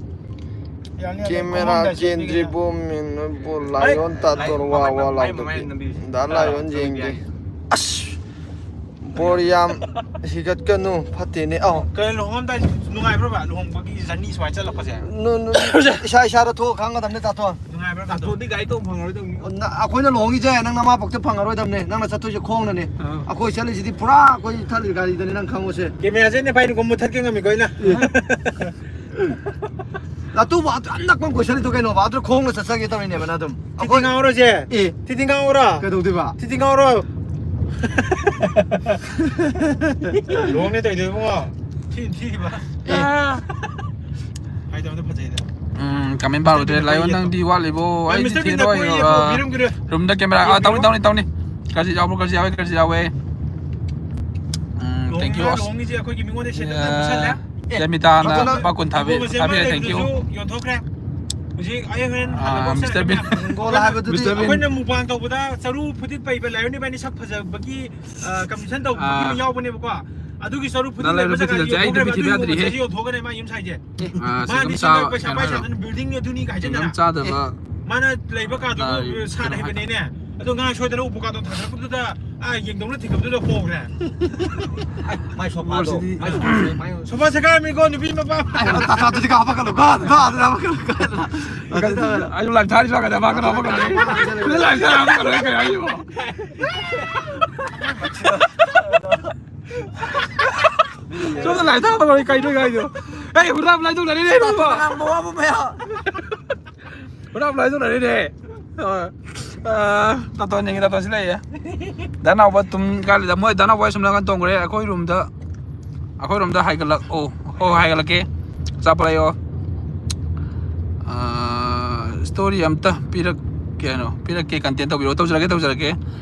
ꯌꯥꯅꯤ, ꯑꯗꯨꯝ ꯀꯦꯃꯦꯔꯥ ꯈꯨꯃꯝꯗꯥꯏꯁꯦ ꯀꯦꯟꯗ꯭ꯔꯤꯕꯣ ꯄꯤꯒꯦ꯫ ꯃꯤꯟꯕꯨ ꯑꯩ, ꯂꯥꯏꯑꯣꯟ ꯇꯥꯇꯣꯟ ꯂꯥꯏ-, ꯋꯥ ꯃꯃꯥꯏ-, ꯋꯥ ꯃꯃꯥꯏ ꯂꯥꯎꯗꯕꯤ꯫ ꯃꯃꯥꯏ ꯅꯝꯕꯤꯁꯦ꯫ ꯗꯥ ꯑꯥ, ꯂꯥꯏꯑꯣꯟ ꯆꯪꯕ ꯌꯦꯡꯒꯦ꯫ ꯌꯥꯏ꯫ ꯑꯁ! ꯕꯣꯔ ꯌꯥꯝ ꯍꯤꯒꯠꯀꯅꯨ, ꯐꯠꯇꯦꯅꯦ꯫ ꯑꯧ꯫ ꯀꯩꯅꯣ, ꯂꯨꯍꯣꯡꯉꯝꯗꯥꯏ ꯅꯨꯡꯉꯥꯏꯕ꯭ꯔꯕ? ꯂꯨꯍꯣꯡꯕꯒꯤ ꯖꯔꯅꯤ ꯁꯨꯃꯥꯏꯅ ꯆꯠꯂꯛꯄꯁꯦ? ꯅꯨ-, ꯅꯨ-, ꯏꯁꯥ ꯏꯁꯥꯗ ꯊꯣꯛꯑ ꯈꯪꯒꯗꯕꯅꯦ, ꯇꯥꯇꯣꯟ꯫ ꯅꯨꯡꯉꯥꯏꯕ꯭ꯔꯕ? ꯇꯥꯇꯣꯟꯗꯤ ꯒꯥꯔꯤ ꯇꯣꯡ ꯐꯪꯉꯔꯣꯏꯗꯧꯅꯤ꯫ ꯅ-, ꯑꯩꯈꯣꯏꯅ ꯂꯨꯍꯣꯡꯉꯤꯁꯦ ꯅꯪ ꯅꯃꯥ ꯄꯣꯛꯇ ꯐꯪꯉꯔꯣꯏꯗꯕꯅꯦ, ꯅꯪꯅ ꯆꯠꯇꯣꯏꯁꯦ ꯈꯣꯡꯅꯅꯦ꯫ ꯑꯥ꯫ ꯑꯩꯈꯣꯏ ꯆꯠꯂꯤꯁꯤꯗꯤ ꯄꯨꯔꯥ ꯑꯩꯈꯣꯏ ꯊꯠꯂꯤ ꯒꯥꯔꯤꯗꯅꯦ, ꯅꯪ ꯈꯪꯉꯨꯁꯦ꯫ ꯀꯦꯃꯦꯔꯥꯁꯦ ꯅꯦꯄꯥꯏꯅꯀꯣ ꯃꯨꯊꯠꯀꯦ ꯉꯝꯃꯤꯀꯣ ꯑꯩꯅ꯫ ꯂꯥꯇꯨꯕ ꯑꯗꯨ ꯌꯥꯝ ꯅꯛꯄ ꯑꯃ ꯀꯣꯏꯁꯜꯂꯤꯗꯣ ꯀꯩꯅꯣꯕ? ꯑꯗꯨ ꯈꯣꯡꯅ ꯆꯠꯆꯒꯦ ꯇꯧꯔꯤꯅꯦꯕ ꯅꯪ ꯑꯗꯨꯝ꯫ ꯊꯤꯊꯤ ꯑꯩꯈꯣꯏ ꯉꯥꯎꯔꯣꯁꯦ꯫ ꯑꯦ꯫ ꯊꯤꯊꯤ ꯉꯥꯎꯔꯣ꯫ ꯀꯩꯗꯧꯗꯣꯏꯕ? ꯊꯤꯊꯤ ꯉꯥꯎꯔꯣ꯫ ꯂꯨꯍꯣꯡꯅꯦ ꯇꯧꯗꯣꯏ ꯏꯕꯨꯡꯉꯣ꯫ ꯊꯤ, ꯊꯤꯈꯤꯕ꯫ ꯑꯦ꯫ ꯍꯥꯏꯗꯕꯗꯣ ꯐꯖꯩꯗ꯫ ꯎꯝ, ꯀꯃꯦꯟ ꯄꯥꯔꯨꯗ꯭ꯔꯦ꯫ ꯂꯥꯏꯑꯣꯟ ꯅꯪꯗꯤ ꯋꯥꯠꯂꯤꯕꯣ? ꯑꯩ ꯃꯤꯁꯇꯔ ꯊꯤꯊꯤ ꯕꯤꯟꯗ ꯍꯣꯏ, ꯀꯣꯏ ꯑ, ꯌꯦꯡꯉꯣ, ꯕꯤꯔꯝꯒꯤꯗ꯫ ꯔꯨꯝꯗ ꯀꯦꯃꯦꯔꯥ꯫ ꯑꯥ, ꯇꯧꯅꯤ, ꯇꯧꯅꯤ, ꯇꯧꯅꯤ꯫ ꯀꯔꯁꯤ ꯌꯥꯎꯕ꯭ꯔꯣ? ꯀꯔꯁꯤ ꯌꯥꯎꯋꯦ, ꯀꯔꯁꯤ ꯌꯥꯎꯋꯦ꯫ ꯎꯝ, thank you꯫ ꯂꯨꯍꯣꯡꯉꯤꯁꯦ ꯑꯩꯈꯣꯏꯒꯤ ꯃꯤꯉꯣꯟꯗ ꯁꯦꯟꯅꯗꯅ ꯑ, ꯄꯨꯁꯜꯂꯦ꯫ ꯖꯦꯃꯤꯇꯥꯅ ꯐꯖꯅ ꯂꯨꯄꯥ ꯀꯨꯟ ꯊꯥꯕꯤ-, ꯊꯥꯕꯤꯔꯦ, thank you꯫ ꯌꯣꯟꯊꯣꯛꯈ꯭ꯔꯦ꯫ ꯍꯧꯖꯤꯛ ꯑꯩꯈꯣꯏꯅ ꯃꯨꯛꯕꯥꯡ ꯇꯧꯕꯗ ꯆꯔꯨ ꯐꯨꯠ ꯄꯩꯕ ꯂꯥꯏꯔꯅꯤꯁꯨ ꯌꯣꯟꯊꯣꯛꯈ꯭ꯔꯦ꯫ ꯍꯧꯖꯤꯛ ꯑꯩ ꯍꯣꯔꯦꯟ ꯑꯥ, ꯍꯜꯂꯛꯄ ꯃꯤꯁꯇꯔ ꯕꯤꯟ꯫ ꯍꯣꯁꯇꯦꯜꯗ ꯃꯤꯁꯇꯔ ꯕꯤꯟ꯫ ꯑꯩꯈꯣꯏꯅ ꯃꯨꯛꯕꯥꯡ ꯇꯧꯕꯗ ꯆꯔꯨ ꯐꯨꯇꯤꯠ ꯄꯩꯕ ꯂꯥꯏꯔꯅꯤ ꯏꯕꯥꯅꯤ ꯁꯛ ꯐꯖꯕꯒꯤ, ꯑ, competition ꯇꯧꯕꯒꯤ ꯑꯥ꯫ ꯑꯃ ꯌꯥꯎꯕꯅꯦꯕꯀꯣ꯫ ꯑꯗꯨꯒꯤ ꯆꯔꯨ ꯐꯨꯇꯤꯠ ꯅꯪ ꯂꯩꯕ ꯂꯩꯕ ꯖꯒꯥꯗꯤ ꯐꯨꯇꯤꯠ ꯂꯩꯇꯦ, ꯑꯩ ꯌꯣꯟꯊꯣꯛꯈ꯭ꯔꯦ, ꯅꯨꯄꯤ ꯑꯗꯨ ꯊꯤꯕ ꯌꯥꯗ꯭ꯔꯤꯍꯦ꯫ ꯌꯣꯟꯊꯣꯛꯈ꯭ꯔꯦ, ꯃꯥ ꯌꯨꯝ ꯁꯥꯏꯁꯦ꯫ ꯑꯥ, ꯁꯤ ꯃꯥꯗꯤ ꯑꯗꯨꯝ ꯆꯥ-, ꯁꯦꯟꯗꯣꯛ ꯄꯩꯁꯥ ꯀꯩꯅꯣ ꯄꯥꯏ ꯍꯥꯏꯔꯣ꯫ ꯁꯥꯗꯅ building ꯑꯗꯨꯅꯤ ꯀꯥꯏ ꯑꯗꯨꯝ ꯍꯥꯏꯖꯤꯟꯗꯅ꯫ ꯆꯥꯗꯕ ꯑꯦ, ꯃꯥꯅ ꯂꯩꯕ ꯀꯥꯗꯨꯕꯨ ꯑꯥ, ꯁꯥꯠ ꯀꯩꯅꯣ ꯍꯥꯏꯕꯅꯤꯅꯦ꯫ ꯑꯗꯣ ꯉꯥ ꯁꯣꯏꯗꯅ ꯎꯄꯨ ꯀꯥꯗꯣ ꯊꯥꯡꯒꯠꯂꯛꯄꯗꯨꯗ, ꯑꯥ, ꯌꯦꯡꯗꯧꯅ ꯊꯤꯡꯒꯠꯄꯗꯨꯗ ꯄꯣꯛꯈ꯭ꯔꯦ꯫ ꯃꯥꯏ ꯁꯣꯐꯥꯗꯣ, ꯁꯤꯗꯤ ꯃꯥꯏ ꯁꯣꯐꯥꯁꯦ, ꯃꯥꯏ ꯁꯣꯐꯥ ꯁꯦꯒꯥꯏꯔꯝꯃꯤꯀꯣ, ꯅꯨꯄꯤ ꯃꯄꯥ꯫ ꯑꯗꯨꯗꯤ ꯀꯥ ꯍꯥꯞꯄꯛꯀꯅꯨ, ꯀꯥ, ꯀꯥ, ꯑꯗꯨꯗꯤ ꯍꯥꯞꯄꯛꯀꯅꯨ, ꯀꯥ꯫ ꯑꯩꯁꯨ live ꯊꯥꯔꯤ ꯁꯣꯝ ꯅꯥꯀꯟꯗ ꯍꯥꯞꯄꯛꯀꯅꯨ, ꯍꯥꯄꯛꯀꯅꯨ꯫ Live ꯊꯥꯔꯤ ꯍꯥꯄꯛꯀꯅꯨ, ꯑꯩ ꯀꯩ ꯍꯥꯏꯔꯤꯕꯣ? ꯁꯣꯝꯗ live ꯊꯥꯕ ꯂꯣꯏꯔꯦ, ꯀꯩꯅꯣ ꯍꯥꯏꯗꯣ? ꯑꯩ ꯍꯨꯔꯥꯟꯕ ꯂꯥꯏꯗꯧꯅꯔꯦꯅꯦ, ꯏꯕꯨꯡꯉꯣ꯫ ꯉꯥꯡꯕ ꯋꯥꯕ ꯃꯌꯥꯝ꯫ ꯍꯨꯔꯥꯟꯕ ꯂꯥꯏꯗꯧꯅꯔꯦꯅꯦ꯫ ꯑ, ꯑ, ꯇꯥꯇꯣꯟ ꯌꯦꯡꯉꯤ, ꯇꯥꯇꯣꯟꯁꯤ ꯂꯩꯌꯦ꯫ ꯗꯥ ꯅꯥꯎꯕ ꯇꯨꯝ ꯀꯥꯏ ꯂꯩꯗ? ꯃꯣꯏ ꯗꯥ ꯅꯥꯎꯕ ꯁꯣꯝ ꯅꯥꯀꯟ ꯇꯣꯡꯈ꯭ꯔꯦ꯫ ꯑꯩꯈꯣꯏ ꯔꯨꯝꯗ, ꯑꯩꯈꯣꯏ ꯔꯨꯝꯗ ꯍꯥꯏꯒꯠꯂꯛ-, ꯑꯣ, ꯍꯣꯏ, ꯍꯥꯏꯒꯠꯂꯛꯀꯦ꯫ ꯑꯆꯥꯄꯣꯠ ꯂꯩꯌꯣ꯫ ꯑ, story ꯑꯝꯇ ꯄꯤꯔꯛ-, ꯀꯩꯅꯣ, ꯄꯤꯔꯛꯀꯦ, content ꯇꯧꯕꯤꯔꯛꯑꯣ꯫ ꯇꯧꯖꯔꯛꯀꯦ, ꯇꯧꯖꯔꯛꯀꯦ꯫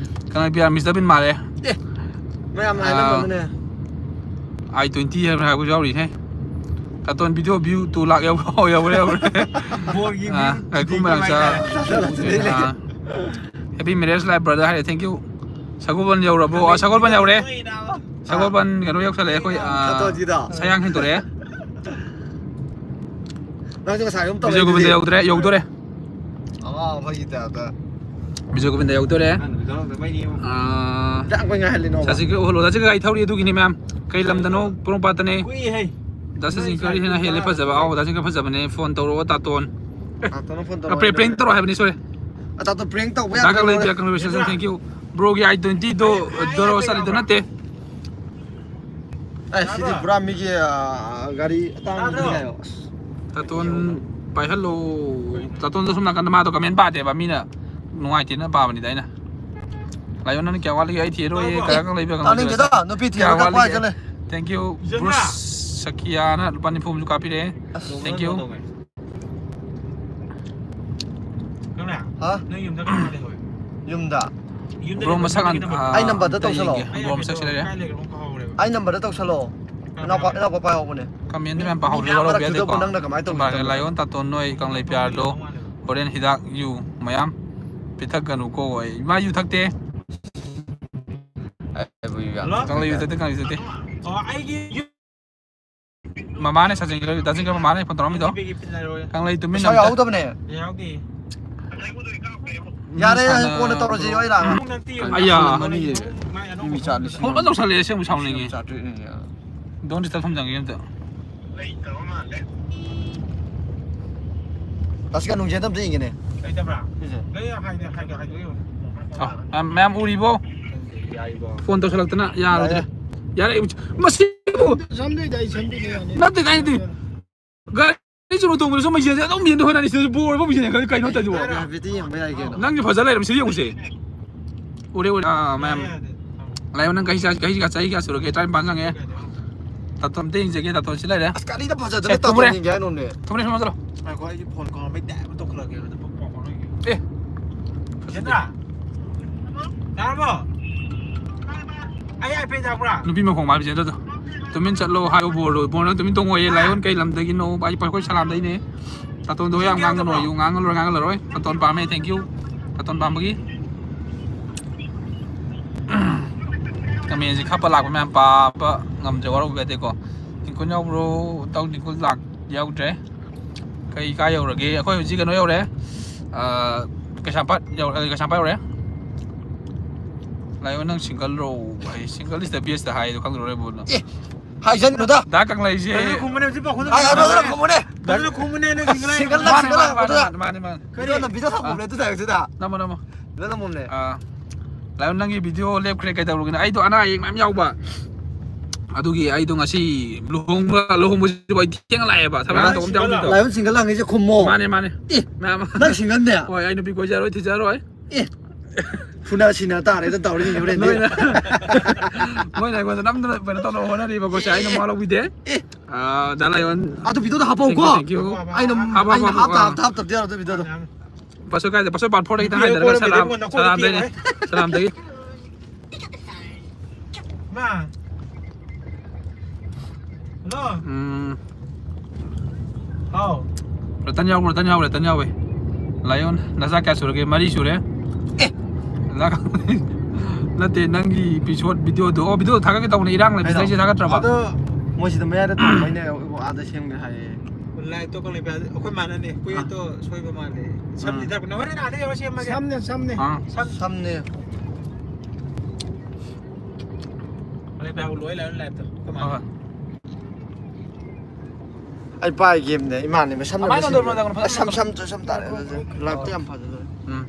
ꯀꯅꯥ ꯄꯤꯌꯥ? ꯃꯤꯁꯇꯔ ꯕꯤꯟ ꯃꯥꯜꯂꯦ꯫ ꯑꯦ, ꯃꯌꯥꯝꯅ ꯑꯥ, ꯍꯥꯏꯅꯕꯅꯦ꯫ I twenty ꯍꯥꯏꯕ꯭ꯔꯥ ꯍꯥꯏꯕꯁꯨ ꯌꯥꯎꯔꯤꯍꯦ꯫ ꯇꯥꯇꯣꯟ video view two ꯂꯥꯛ ꯌꯧ-, ꯌꯧꯔꯦ, ꯌꯧꯔꯦ꯫ ꯕꯣꯜꯒꯤ ꯑꯥ, view ꯉꯥꯏꯈꯣ, ꯃꯌꯥꯝ ꯆꯥ-, ꯆꯥꯁꯤꯜꯂꯛꯇ꯭ꯔꯦꯅꯦ꯫ ꯑꯥ꯫ Happy marriage life, brother ꯍꯥꯏꯔꯦ, thank you꯫ ꯁꯒꯣꯜꯕꯟ ꯌꯧꯔꯕꯣ? ꯑꯥ, ꯁꯒꯣꯜꯕꯟ ꯌꯧꯔꯦ꯫ ꯁꯒꯣꯜꯕꯟ ꯀꯩꯅꯣ ꯌꯧꯁꯜꯂꯛꯑꯦ ꯑꯩꯈꯣꯏ, ꯑꯥ, ꯇꯥꯇꯣꯟꯁꯤꯗ꯫ ꯁꯌꯥꯡ ꯍꯦꯟꯗꯣꯔꯛꯑꯦ꯫ ꯅꯪꯁꯨ ꯉꯁꯥꯏ ꯑꯗꯨꯝ ꯇꯧꯔꯛꯏꯗꯨꯗꯤ꯫ ꯕꯤꯖꯣꯏ ꯒꯣꯕꯤꯟꯗ ꯌꯧꯗꯣꯔꯦ꯫ ꯑꯉꯥꯎ ꯑꯐꯩꯒꯤ ꯇꯥꯏꯞꯇ꯫ ꯕꯤꯖꯣꯏ ꯒꯣꯕꯤꯟꯗ ꯌꯧꯗꯣꯔꯦ꯫ ꯅꯪ ꯅꯨꯃꯤꯗꯥꯡ ꯇꯧꯔꯛꯇꯕꯩꯅꯦ ꯏꯕꯨꯡꯉꯣ꯫ ꯑꯥ, ꯌꯥꯝ ꯀꯨꯏ ꯉꯥꯏꯍꯜꯂꯤꯅꯣꯕ꯫ ꯆꯥꯁꯤ ꯀ-, ꯑꯣ, ꯍꯜꯂꯣ, ꯆꯥꯁꯤ ꯀ-, ꯒꯥꯔꯤ ꯊꯧꯔꯤ ꯑꯗꯨꯒꯤꯅꯤ ꯃꯌꯥꯝ꯫ ꯀꯩ ꯂꯝꯗꯅꯣ? ꯄꯣꯔꯣꯝꯄꯥꯠꯇꯅꯦ꯫ ꯀꯨꯏꯍꯦ꯫ ꯗꯥ ꯁꯆꯤꯟ ꯀꯔꯤ ꯍꯦꯟꯅ ꯍꯦꯜꯂꯦ ꯐꯖꯕ? ꯑꯥꯎ, ꯗꯥ ꯁꯆꯤꯟ ꯈꯔ ꯐꯖꯕꯅꯦ꯫ ꯐꯣꯟ ꯇꯧꯔꯛꯑꯣ, ꯇꯥꯇꯣꯟ꯫ ꯇꯥꯇꯣꯟꯅ ꯐꯣꯟ ꯑ, ꯄ꯭ꯔꯦ-, ꯇꯧꯔꯛꯑꯣ꯫ ꯄ꯭ꯔꯦꯡ ꯇꯧꯔꯛꯑꯣ ꯍꯥꯏꯕꯅꯤ, ꯁꯣꯏꯔꯦ꯫ ꯑ, ꯇꯥꯇꯣꯟ ꯄ꯭ꯔꯦꯡ ꯇꯧꯕ ꯌꯥꯝ ꯗꯥ ꯀꯪꯂꯩ ꯀꯩꯗꯧꯔꯦ? ꯄꯤꯌꯥ, congratulations, thank you꯫ ꯕ꯭ꯔꯣꯒꯤ ꯑꯥꯏ ꯇ꯭ꯋꯦꯟꯇꯤꯗꯣ ꯗꯣꯔꯣ ꯆꯠꯂꯤꯗꯣ ꯅꯠꯇꯦ꯫ ꯑꯦ, ꯁꯤꯗꯤ ꯄꯨꯔꯥ ꯃꯤꯒꯤ, ꯑ, ꯒꯥꯔꯤ ꯑꯇꯥꯡꯕꯗꯨꯅꯤ ꯀꯩꯅꯣ꯫ ꯑꯁ꯫ ꯇꯥꯇꯣꯟ ꯄꯥꯏꯍꯜꯂꯣ꯫ ꯇꯥꯇꯣꯟꯗꯣ ꯁꯣꯝ ꯅꯥꯀꯟꯗ ꯃꯥꯗꯣ ꯀꯃꯦꯟ ꯄꯥꯗꯦꯕ, ꯃꯤꯅ ꯅꯨꯡꯉꯥꯏꯇꯦꯅ ꯄꯥꯕꯅꯤꯗ ꯑꯩꯅ꯫ ꯂꯥꯏꯑꯣꯟ, ꯅꯪ ꯀꯌꯥ ꯋꯥꯠꯂꯤꯒꯦ? ꯑꯩ ꯊꯤꯔꯣꯏꯌꯦ꯫ ꯇꯥꯕ꯭ꯔꯣ? ꯀꯌꯥ ꯈꯛ ꯂꯩꯕ꯭ꯔꯥ ꯈꯪꯗꯦ꯫ ꯇꯥꯅꯤꯡꯗꯦꯗ, ꯅꯨꯄꯤ ꯀꯌꯥ ꯊꯤꯔꯒ ꯋꯥꯠꯂꯤꯒꯦ? ꯀ꯭ꯋꯥꯏ ꯆꯠꯂꯦ꯫ Thank you, ꯏꯆꯟꯅ? ꯕ꯭ꯔꯨꯁ ꯁꯀꯤꯌꯥꯅ ꯂꯨꯄꯥ ꯅꯤꯐꯨ ꯑꯃꯁꯨ ꯀꯥꯞꯄꯤꯔꯛꯑꯦ꯫ ꯑꯁ꯫ Thank you꯫ ꯀꯪꯂꯥ? ꯅꯣꯏ ꯌꯨꯝꯗ ꯀꯅꯥ ꯂꯩꯍꯧꯋꯦ? ꯌꯨꯝꯗ꯫ ꯌꯨꯝꯗ ꯕ꯭ꯔꯣ ꯂꯩꯕ ꯃꯁꯛ ꯌꯨꯝꯗꯒꯤ ꯍꯥꯟ-, number ꯑꯥ, ꯑꯩ number ꯗ ꯑꯝꯇ ꯇꯧꯁꯜꯂꯣ꯫ ꯌꯦꯡꯒꯦ꯫ ꯑꯩ ꯕ꯭ꯔꯣ ꯃꯁꯛꯁꯤ ꯂꯩꯔꯦ꯫ ꯀꯥꯏ ꯂꯩꯈ꯭ꯔꯕꯅꯣ ꯀꯥꯎꯍꯧꯔꯦꯕ꯫ ꯑꯩ number ꯗ ꯇꯧꯁꯜꯂꯣ꯫ ꯀꯅꯥ ꯏꯅꯥꯎꯄꯥ, ꯄꯥꯏꯍꯧꯔꯦ? ꯏꯅꯥꯎꯄꯥ ꯄꯥꯏꯍꯧꯕꯅꯦ꯫ Comment ꯗꯤ ꯃꯌꯥꯝ ꯃꯤ ꯄꯥꯍꯧꯗ꯭ꯔꯦ, ꯃꯌꯥꯝ ꯋꯥꯔꯧꯕ ꯌꯥꯗꯦꯀꯣ꯫ ꯃꯔꯛꯇꯨꯗꯕꯨ ꯅꯪꯅ ꯀꯃꯥꯏꯅ ꯇꯧꯔꯤꯅꯣ? ꯂꯥꯏꯑꯣꯟ ꯇꯥꯇꯣꯟ ꯅꯣꯏ ꯀꯪꯂꯩ ꯄꯤꯌꯥꯔꯗꯣ ꯍꯣꯔꯦꯟ ꯍꯤꯗꯥꯛ ꯌꯨ ꯃꯌꯥꯝ ꯄꯤꯊꯛꯀꯅꯨꯀꯣ꯫ ꯑꯩ, ꯃꯥ ꯌꯨ ꯊꯛꯇꯦ꯫ ꯑꯩꯕꯨ ꯌꯨ ꯌꯥꯝ ꯍꯜꯂꯣ? ꯊꯛꯇꯦ꯫ ꯀꯪꯂꯩ ꯌꯨ ꯊꯛꯇꯦ, ꯀꯪꯂꯩ ꯌꯨ ꯊꯛꯇꯦ꯫ ꯑꯣ, ꯑꯩꯒꯤ ꯌꯨꯝ ꯃꯃꯥꯅꯦ ꯁꯥꯖꯤꯟꯒ꯭ꯔꯦ, ꯗꯥ ꯖꯤꯡꯒ ꯃꯃꯥꯅꯦ ꯐꯣꯟ ꯇꯧꯔꯝꯃꯤꯗꯣ꯫ ꯄꯤꯒꯦ, ꯄꯤꯒꯦ, ꯂꯩꯔꯣꯏ꯫ ꯀꯪꯂꯩ ꯇꯨꯃꯤꯟ ꯄꯩꯁꯥ ꯑꯝꯇ꯫ ꯌꯥꯎꯗꯕꯅꯦ꯫ ꯌꯥꯎꯗꯦ꯫ ꯌꯥꯔꯦ, ꯁꯥꯟꯅ-, ꯀꯣꯟꯅ ꯇꯧꯔꯁꯤ, ꯑꯩ ꯂꯥꯛꯑꯒ꯫ ꯅꯪ ꯅꯠꯇꯦ꯫ ꯑꯌꯥ꯫ ꯃꯥꯏ ꯑꯅꯧꯕ ꯃꯤ ꯃꯆꯥ ꯂꯤꯁꯤꯡ ꯐꯣꯟ ꯂꯣꯏ ꯇꯧꯁꯜꯂꯛꯑꯦ, ꯑꯁꯦꯡꯕ ꯁꯥꯎꯅꯤꯡꯉꯤ꯫ ꯆꯥꯇ꯭ꯔꯦꯠꯅꯦ꯫ Don't disturb ꯊꯝꯖꯟꯒꯦ ꯑꯝꯇ꯫ ꯂꯩꯇꯕ ꯃꯥꯜꯂꯦ꯫ ꯇꯥꯁꯤꯀ ꯅꯨꯡꯖꯦꯟꯗ ꯑꯝꯇ ꯌꯦꯡꯒꯦꯅꯦ꯫ ꯂꯩꯇꯕ꯭ꯔꯥ? ꯁꯤꯁꯦ꯫ ꯂꯩ, ꯍꯥꯏꯗꯤ, ꯍꯥꯏꯗꯤ, ꯍꯥꯏꯗꯣꯛꯏꯕ꯫ ꯑꯥ, ꯃꯌꯥꯝ, ꯃꯌꯥꯝ ꯎꯔꯤꯕꯣ? ꯌꯥꯏꯕ꯫ ꯐꯣꯟ ꯇꯧꯁꯜꯂꯛꯇꯅ ꯌꯥꯔꯨꯗ꯭ꯔꯦ꯫ ꯌꯥꯔꯦ꯫ ꯌꯥꯔꯦ, ꯃꯁꯤꯕꯨ꯫ ꯁꯝꯗꯣꯏꯗꯤ ꯑꯩ ꯁꯝꯗꯣꯏꯅꯦ, ꯌꯥꯅꯤ꯫ ꯅꯠꯇꯦ, ꯀꯥꯏ ꯅꯠꯇꯦ꯫ ꯒꯥꯔꯤ ꯆꯨꯝꯅ ꯇꯣꯡꯕꯗꯁꯨ ꯃꯤꯡꯁꯦꯜꯁꯦ ꯑꯗꯨꯝ ꯌꯦꯡꯗ ꯍꯣꯠꯅꯔꯤ, ꯁꯤꯗꯁꯨ ꯕꯣꯔ ꯑꯃ ꯃꯤꯡꯁꯦꯜ ꯌꯦꯡꯈꯠꯂꯤ, ꯀꯩꯅꯣ ꯇꯧꯔꯤꯁꯤꯕꯣ? ꯍꯥꯏꯐꯦꯠꯇꯤ ꯌꯦꯡꯕ ꯌꯥꯏ ꯀꯩꯅꯣ꯫ ꯅꯪꯁꯨ ꯐꯖ ꯂꯩꯔꯝꯃꯤ, ꯁꯤꯗ ꯌꯦꯡꯉꯨꯁꯦ꯫ ꯎꯔꯦ, ꯎꯔꯦ꯫ ꯑꯥ, ꯃꯌꯥꯝ꯫ ꯂꯥꯏꯑꯣꯟ, ꯅꯪ ꯆꯍꯤ ꯀꯌꯥ, ꯆꯍꯤ ꯀꯌꯥ, ꯆꯍꯤ ꯀꯌꯥ ꯁꯨꯔꯒꯦ? ꯇꯔꯥꯅꯤꯄꯥꯟ ꯆꯪꯉꯦ꯫ ꯇꯥꯇꯣꯟ ꯑꯝꯇ ꯌꯦꯡꯖꯒꯦ, ꯇꯥꯇꯣꯟ ꯁꯤ ꯂꯩꯔꯦ꯫ ꯑꯁ, ꯒꯥꯔꯤꯗ ꯐꯖꯗꯅ ꯑꯦ, ꯇꯥꯇꯣꯟ ꯊꯨꯝꯕ꯭ꯔꯦ꯫ ꯌꯦꯡꯒꯦ ꯍꯥꯏꯅꯣꯅꯦ꯫ ꯊꯨꯝꯕ꯭ꯔꯦ, ꯁꯣꯝꯗ ꯆꯠꯂꯣ꯫ ꯉꯥꯏꯈꯣ, ꯑꯩꯒꯤ ꯐꯣꯟ ꯀꯥꯎꯔꯝꯕꯩ ꯇꯥꯏꯞ ꯑꯃ ꯇꯧꯈꯠꯂꯛꯑꯒꯦ꯫ ꯑꯗꯨ ꯄꯥꯎ ꯐꯥꯎꯅꯈꯤꯒꯦ꯫ ꯑꯦ꯫ ꯖꯦꯟꯗ꯭ꯔꯥ? ꯇꯥꯔꯕꯣ? ꯑꯩ iPad ꯌꯥꯎꯕ꯭ꯔꯥ? ꯅꯨꯄꯤ ꯃꯈꯣꯡ ꯃꯥꯜꯂꯤ ꯆꯦꯟꯗꯣ꯫ ꯇꯨꯃꯤꯟ ꯆꯠꯂꯣ ꯍꯥꯏꯌꯣ ꯕꯣꯔꯗꯣ꯫ ꯕꯣꯔ, ꯅꯪ ꯇꯨꯃꯤꯟ ꯇꯣꯡꯉꯣꯌꯦ꯫ ꯂꯥꯏꯑꯣꯟ ꯀꯩ ꯂꯝꯗꯒꯤꯅꯣ? ꯑꯩ, ꯑꯩꯈꯣꯏ ꯁꯂꯥꯝꯗꯩꯅꯦ꯫ ꯇꯥꯇꯣꯟꯗꯣ ꯌꯥꯝ ꯉꯥꯡꯒꯅꯣ ꯍꯥꯏꯌꯨ꯫ ꯉꯥꯡꯉꯂꯣꯏ, ꯉꯥꯡꯉꯂꯣꯏ꯫ ꯇꯥꯇꯣꯟ ꯄꯥꯝꯃꯦ, thank you꯫ ꯇꯥꯇꯣꯟ ꯄꯥꯝꯕꯒꯤ꯫ Comment ꯁꯦ ꯈꯞꯄ ꯂꯥꯛꯄ ꯃꯌꯥꯝ ꯄꯥꯕ ꯉꯝꯗ꯭ꯔꯦ, ꯋꯥꯔꯧꯕꯤꯕ ꯌꯥꯗꯦꯀꯣ꯫ ꯇꯤꯡꯀꯨꯟ ꯌꯥꯎꯕ꯭ꯔꯣ? ꯇꯧ, ꯇꯤꯡꯀꯨꯟ ꯂꯥꯛ-, ꯌꯥꯎꯗ꯭ꯔꯦ꯫ ꯀꯩ ꯀꯥꯏ ꯌꯧꯔꯒꯦ? ꯑꯩꯈꯣꯏ ꯍꯧꯖꯤꯛ ꯀꯩꯅꯣ ꯌꯧꯔꯦ꯫ ꯑ, ꯀꯩꯁꯥꯝꯄꯥꯠ ꯌꯧ-, ꯑ, ꯀꯩꯁꯥꯝꯄꯥꯠ ꯌꯧꯔꯦ꯫ ꯂꯥꯏꯑꯣꯟ, ꯅꯪ single ꯔꯣ? ꯑꯩ single is the best ꯍꯥꯏꯗꯣ ꯈꯪꯗ꯭ꯔꯣ, ꯅꯣꯏꯕꯨ? ꯑꯦ, ꯍꯥꯏꯖꯟꯕꯗ꯫ ꯗꯥ ꯀꯪꯂꯩꯁꯦ꯫ ꯑꯗꯨꯅ ꯈꯨꯝꯕꯅꯦ, ꯍꯧꯖꯤꯛ ꯄꯥꯎꯈꯨꯝꯗꯣ ꯑꯥ, ꯑꯗꯨꯅ ꯈꯨꯝꯕꯅꯦ꯫ ꯑꯗꯨꯅ ꯈꯨꯝꯕꯅꯦ, ꯅꯪ single ꯍꯥꯏ single ꯃꯥꯅꯦ, ꯃꯥꯅꯦ, ꯃꯥꯅꯦ, ꯃꯥꯅꯦ, ꯃꯥꯅꯦ, ꯃꯥꯅꯦ꯫ ꯀꯔꯤ? ꯑꯗꯨꯅ video ꯊꯝꯃꯨꯕꯅꯦ, ꯑꯗꯨ ꯇꯥꯏ ꯍꯧꯖꯤꯛꯇ꯫ ꯅꯝꯃꯣ, ꯅꯝꯃꯣ꯫ ꯂꯣꯏꯅ ꯃꯨꯝꯅꯦ꯫ ꯑꯥ, ꯂꯥꯏꯑꯣꯟ, ꯅꯪꯒꯤ video ꯂꯦꯞꯈ꯭ꯔꯦ, ꯀꯩꯗꯧꯔꯒꯦꯅ? ꯑꯩꯗꯣ ꯑꯅꯥ ꯑꯌꯦꯛ ꯃꯌꯥꯝ ꯌꯥꯎꯕ, ꯑꯗꯨꯒꯤ ꯑꯩꯗꯣ ꯉꯁꯤ ꯂꯨꯍꯣꯡꯕ, ꯂꯨꯍꯣꯡꯕꯁꯤꯕꯨ ꯑꯩ ꯊꯦꯡꯅ ꯂꯥꯛꯑꯦꯕ, ꯊꯕꯛ ꯂꯥꯏꯑꯣꯟ ꯇꯧꯕ ꯑꯝꯇ ꯌꯥꯎꯗꯦ꯫ Lion single ꯍꯪꯉꯤꯁꯦ ꯈꯨꯝꯃꯣ꯫ ꯃꯥꯅꯦ, ꯃꯥꯅꯦ꯫ ꯑꯦ, ꯃꯌꯥꯝ꯫ ꯅꯪ single ꯅꯦ? ꯍꯣꯏ, ꯑꯩ ꯅꯨꯄꯤ ꯀꯣꯏꯖꯔꯣꯏ, ꯊꯤꯖꯔꯣꯏ꯫ ꯑꯦ, ꯐꯨꯅ ꯁꯤꯅ ꯇꯥꯔꯦꯗ ꯇꯧꯔꯤꯁꯤ ꯍꯣꯔꯦꯟꯗꯤ꯫ ꯅꯣꯏꯅ, ꯃꯣꯏꯅ ꯑꯩꯉꯣꯟꯗ ꯅꯝꯗꯅ ꯀꯩꯅꯣ ꯇꯧꯅꯕ ꯍꯣꯠꯅꯔꯤꯕꯀꯣ, ꯁꯦ, ꯑꯩꯅ ꯃꯋꯥ ꯂꯧꯕꯤꯗꯦ꯫ ꯑꯦ꯫ ꯑꯥ, ꯗꯥ ꯂꯥꯏꯑꯣꯟ꯫ ꯑꯗꯨ videoꯗꯣ ꯍꯥꯞꯄꯧꯀꯣ꯫ Thank you, thank you꯫ ꯑꯩꯅ, ꯍꯥꯞꯄꯣ, ꯑꯩꯅ ꯍꯥꯞꯄꯣ, ꯍꯥꯞꯇ, ꯑꯥ꯫ ꯍꯥꯞꯇ, ꯍꯥꯞꯇꯕꯗꯤ ꯌꯥꯔꯣꯏ ꯑꯗꯨ videoꯗꯣ꯫ ꯄꯥꯁꯣꯏ ꯀꯥꯏꯗ? ꯄꯥꯁꯣꯏ part four ꯗꯒꯤ ꯈꯤꯇꯪ ꯍꯥꯏꯊꯔꯒ ꯁꯂꯥꯝ, ꯁꯂꯥꯝꯗꯒꯤ, ꯁꯂꯥꯝꯗꯒꯤ꯫ ꯃꯥ꯫ ꯍꯜꯂꯣ꯫ ꯎꯝ꯫ ꯍꯥꯎ꯫ ꯔꯇꯟ ꯌꯥꯎꯕ꯭ꯔꯣ? ꯔꯇꯟ ꯌꯥꯎꯕ꯭ꯔꯣ? ꯔꯇꯟ ꯌꯥꯎꯋꯦ꯫ ꯂꯥꯏꯑꯣꯟ, ꯅꯆꯥ ꯀꯌꯥ ꯁꯨꯔꯒꯦ? ꯃꯔꯤ ꯁꯨꯔꯦ꯫ ꯑꯦ! ꯂꯥꯛ-, ꯅꯠꯇꯦ, ꯅꯪꯒꯤ episode videoꯗꯣ꯫ ꯑꯣ, video ꯊꯥꯒꯠꯀꯦ ꯇꯧꯕꯅꯦ, ꯏꯔꯥꯡ ꯂꯩꯕꯁꯤꯗ ꯀꯩꯅꯣ? ꯑꯩꯁꯦ ꯊꯥꯒꯠꯇ꯭ꯔꯕ? ꯑꯗꯣ ꯃꯣꯏ ꯁꯤꯗ ꯃꯌꯥꯏꯗ ꯊꯝꯕꯩꯅꯦ, ꯑꯥꯗ ꯁꯦꯝꯒꯦ ꯍꯥꯏꯌꯦ꯫ ꯂꯥꯏꯠꯇꯣ ꯀꯛꯂꯛꯑꯦ꯫ ꯑꯩꯈꯣꯏ ꯃꯥꯅꯅꯦ, ꯀꯨꯌꯦꯠꯇꯣ ꯑꯥ꯫ ꯁꯣꯏꯕ ꯃꯥꯜꯂꯦ꯫ ꯁꯝꯗꯤ ꯑꯥ꯫ ꯊꯥꯔꯛꯄꯅꯦ꯫ ꯍꯣꯔꯦꯟ ꯑꯥꯗ ꯌꯧꯔ ꯁꯦꯝꯃꯒꯦ꯫ ꯁꯝꯅꯦ, ꯁꯝꯅꯦ꯫ ꯑꯥ꯫ ꯁꯝ꯫ ꯁꯝꯅꯦ꯫ ꯍꯣꯔꯦꯟ ꯄꯥꯏꯍꯧ, ꯂꯣꯏ ꯂꯥꯏꯔꯣ ꯂꯥꯏꯠꯇꯣ꯫ ꯑꯩꯈꯣꯏ ꯃꯥꯅ꯫ ꯍꯣꯏ, ꯍꯣꯏ꯫ ꯑꯩ ꯄꯥꯏꯒꯦꯝꯅꯦ, ꯏꯃꯥꯟꯅꯕ ꯁꯝꯅ ꯀꯃꯥꯏꯅ ꯃꯁꯤꯡ ꯇꯧꯗꯣꯏꯅꯣ? ꯐꯖꯅ ꯑꯁ, ꯁꯝ, ꯁꯝ, ꯁꯝ ꯇꯥꯔꯦ ꯑꯗꯨꯗꯤ꯫ ꯂꯥꯏꯠꯇꯤ ꯌꯥꯝ ꯐꯖꯗꯣꯔꯦ꯫ ꯎꯝ꯫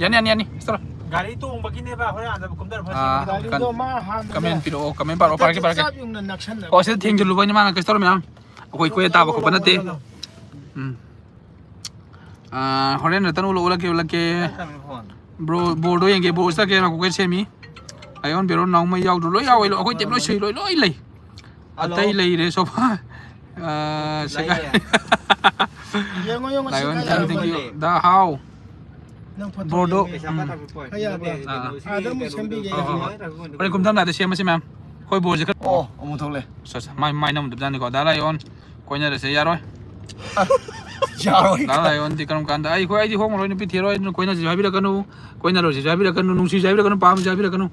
ꯌꯥꯅꯤ, ꯌꯥꯅꯤ, ꯌꯥꯅꯤ꯫ ꯆꯠꯂꯣ꯫ ꯒꯥꯔꯤ ꯇꯣꯡꯕꯒꯤꯅꯦꯕ, ꯍꯣꯔꯦꯟ ꯑꯥꯗ ꯀꯨꯝꯊꯔ ꯐꯖꯅ ꯑꯥ, ꯁꯦꯝꯃꯒꯦ꯫ ꯀꯟ-, ꯒꯥꯔꯤꯗꯣ ꯃꯥ ꯍꯥꯟꯅ comment ꯄꯤꯔꯛꯑꯣ, comment ꯄꯥꯔꯛꯑꯣ, ꯄꯥꯔꯛꯀꯦ, ꯄꯥꯔꯛꯀꯦ꯫ ꯆꯞ ꯌꯨꯡꯅ ꯅꯛꯁꯟꯅꯕ꯫ ꯑꯣ, ꯁꯤꯗ ꯊꯦꯡꯖꯤꯜꯂꯨꯕꯩꯅꯦ ꯃꯥꯅ ꯀꯩꯁꯨ ꯇꯧꯔꯣꯏ ꯃꯌꯥꯝ꯫ ꯑꯩꯈꯣꯏ ꯀꯣꯏ ꯇꯥꯕ ꯈꯣꯠꯄ ꯅꯠꯇꯦ꯫ ꯎꯝ꯫ ꯑꯥ, ꯍꯣꯔꯦꯟ ꯔꯇꯟ ꯎꯠꯂꯛ-, ꯎꯠꯂꯛꯀꯦ, ꯎꯠꯂꯛꯀꯦ꯫ Bro, boardꯗꯣ ꯌꯦꯡꯒꯦ, board ꯆꯠꯀꯦ, ꯉꯥꯏꯈꯣ, ꯀꯩ ꯁꯦꯝꯃꯤ? ꯑꯌꯣꯟ ꯕꯦꯔꯣꯟ ꯅꯥꯎꯃꯩ ꯌꯥꯎꯗ꯭ꯔꯣ? ꯂꯣꯏ ꯌꯥꯎꯋꯦ, ꯂꯣꯏ, ꯑꯩꯈꯣꯏ team ꯂꯣꯏ ꯁꯨꯏ, ꯂꯣꯏ, ꯂꯣꯏ ꯂꯩ꯫ ꯍꯜꯂꯣ꯫ ꯑꯇꯩ ꯂꯩꯔꯦ, sofa꯫ ꯑꯥ, ꯁꯦꯒꯥꯏ-, ꯂꯩꯌꯦ꯫ ꯌꯦꯡꯉꯣ, ꯌꯦꯡꯉꯣ, ꯂꯥꯏꯑꯣꯟ, ꯁꯦꯒꯥꯏ thank you, ꯌꯥꯔꯕ thank you꯫ ꯌꯥꯔꯕ꯫ ꯗꯥ ꯍꯥꯎ꯫ ꯅꯪ photo boardꯗꯣ, ꯌꯦꯡꯒꯦ꯫ ꯎꯝ꯫ ꯈꯔ ꯌꯥꯕ꯭ꯔꯥ? ꯑꯥ꯫ ꯑꯥꯗ ꯑꯃꯨꯛ ꯁꯦꯝꯕꯤꯒꯦ꯫ ꯍꯣꯏ, ꯍꯣꯏ, ꯍꯣꯏ꯫ ꯍꯣꯔꯦꯟ ꯀꯨꯝꯊꯝꯗꯥꯏꯗ ꯁꯦꯝꯃꯁꯤ, ꯃꯌꯥꯝ꯫ ꯑꯩꯈꯣꯏ boardꯁꯦ ꯈꯔ ꯑꯣ, ꯑꯃꯨꯛ ꯊꯣꯛꯂꯛꯑꯦ꯫ ꯑꯠꯆꯥ, ꯑꯠꯆꯥ꯫ ꯃꯥꯏ, ꯃꯥꯏ ꯅꯝꯗꯕꯖꯥꯠꯅꯤꯀꯣ꯫ ꯗꯥ ꯂꯥꯏꯑꯣꯟ, ꯀꯣꯏꯅꯔꯁꯦ, ꯌꯥꯔꯣꯏ꯫ ꯌꯥꯔꯣꯏ꯫ ꯗꯥ ꯂꯥꯏꯑꯣꯟꯗꯤ ꯀꯔꯝ ꯀꯥꯟꯗ? ꯑꯩ, ꯑꯩꯈꯣꯏ, ꯑꯩꯗꯤ ꯍꯣꯡꯉꯔꯣꯏ, ꯅꯨꯄꯤ ꯊꯤꯔꯣꯏ, ꯑꯗꯨꯅ ꯀꯣꯏꯅꯁꯤꯁꯨ ꯍꯥꯏꯕꯤꯔꯛꯀꯅꯨ, ꯀꯣꯏꯅꯔꯣꯏꯁꯤꯁꯨ ꯍꯥꯏꯕꯤꯔꯛꯀꯅꯨ, ꯅꯨꯡꯁꯤꯁꯨ ꯍꯥꯏꯕꯤꯔꯛꯀꯅꯨ, ꯄꯥꯝꯁꯨ ꯍꯥꯏꯕꯤꯔꯛꯀꯅꯨ꯫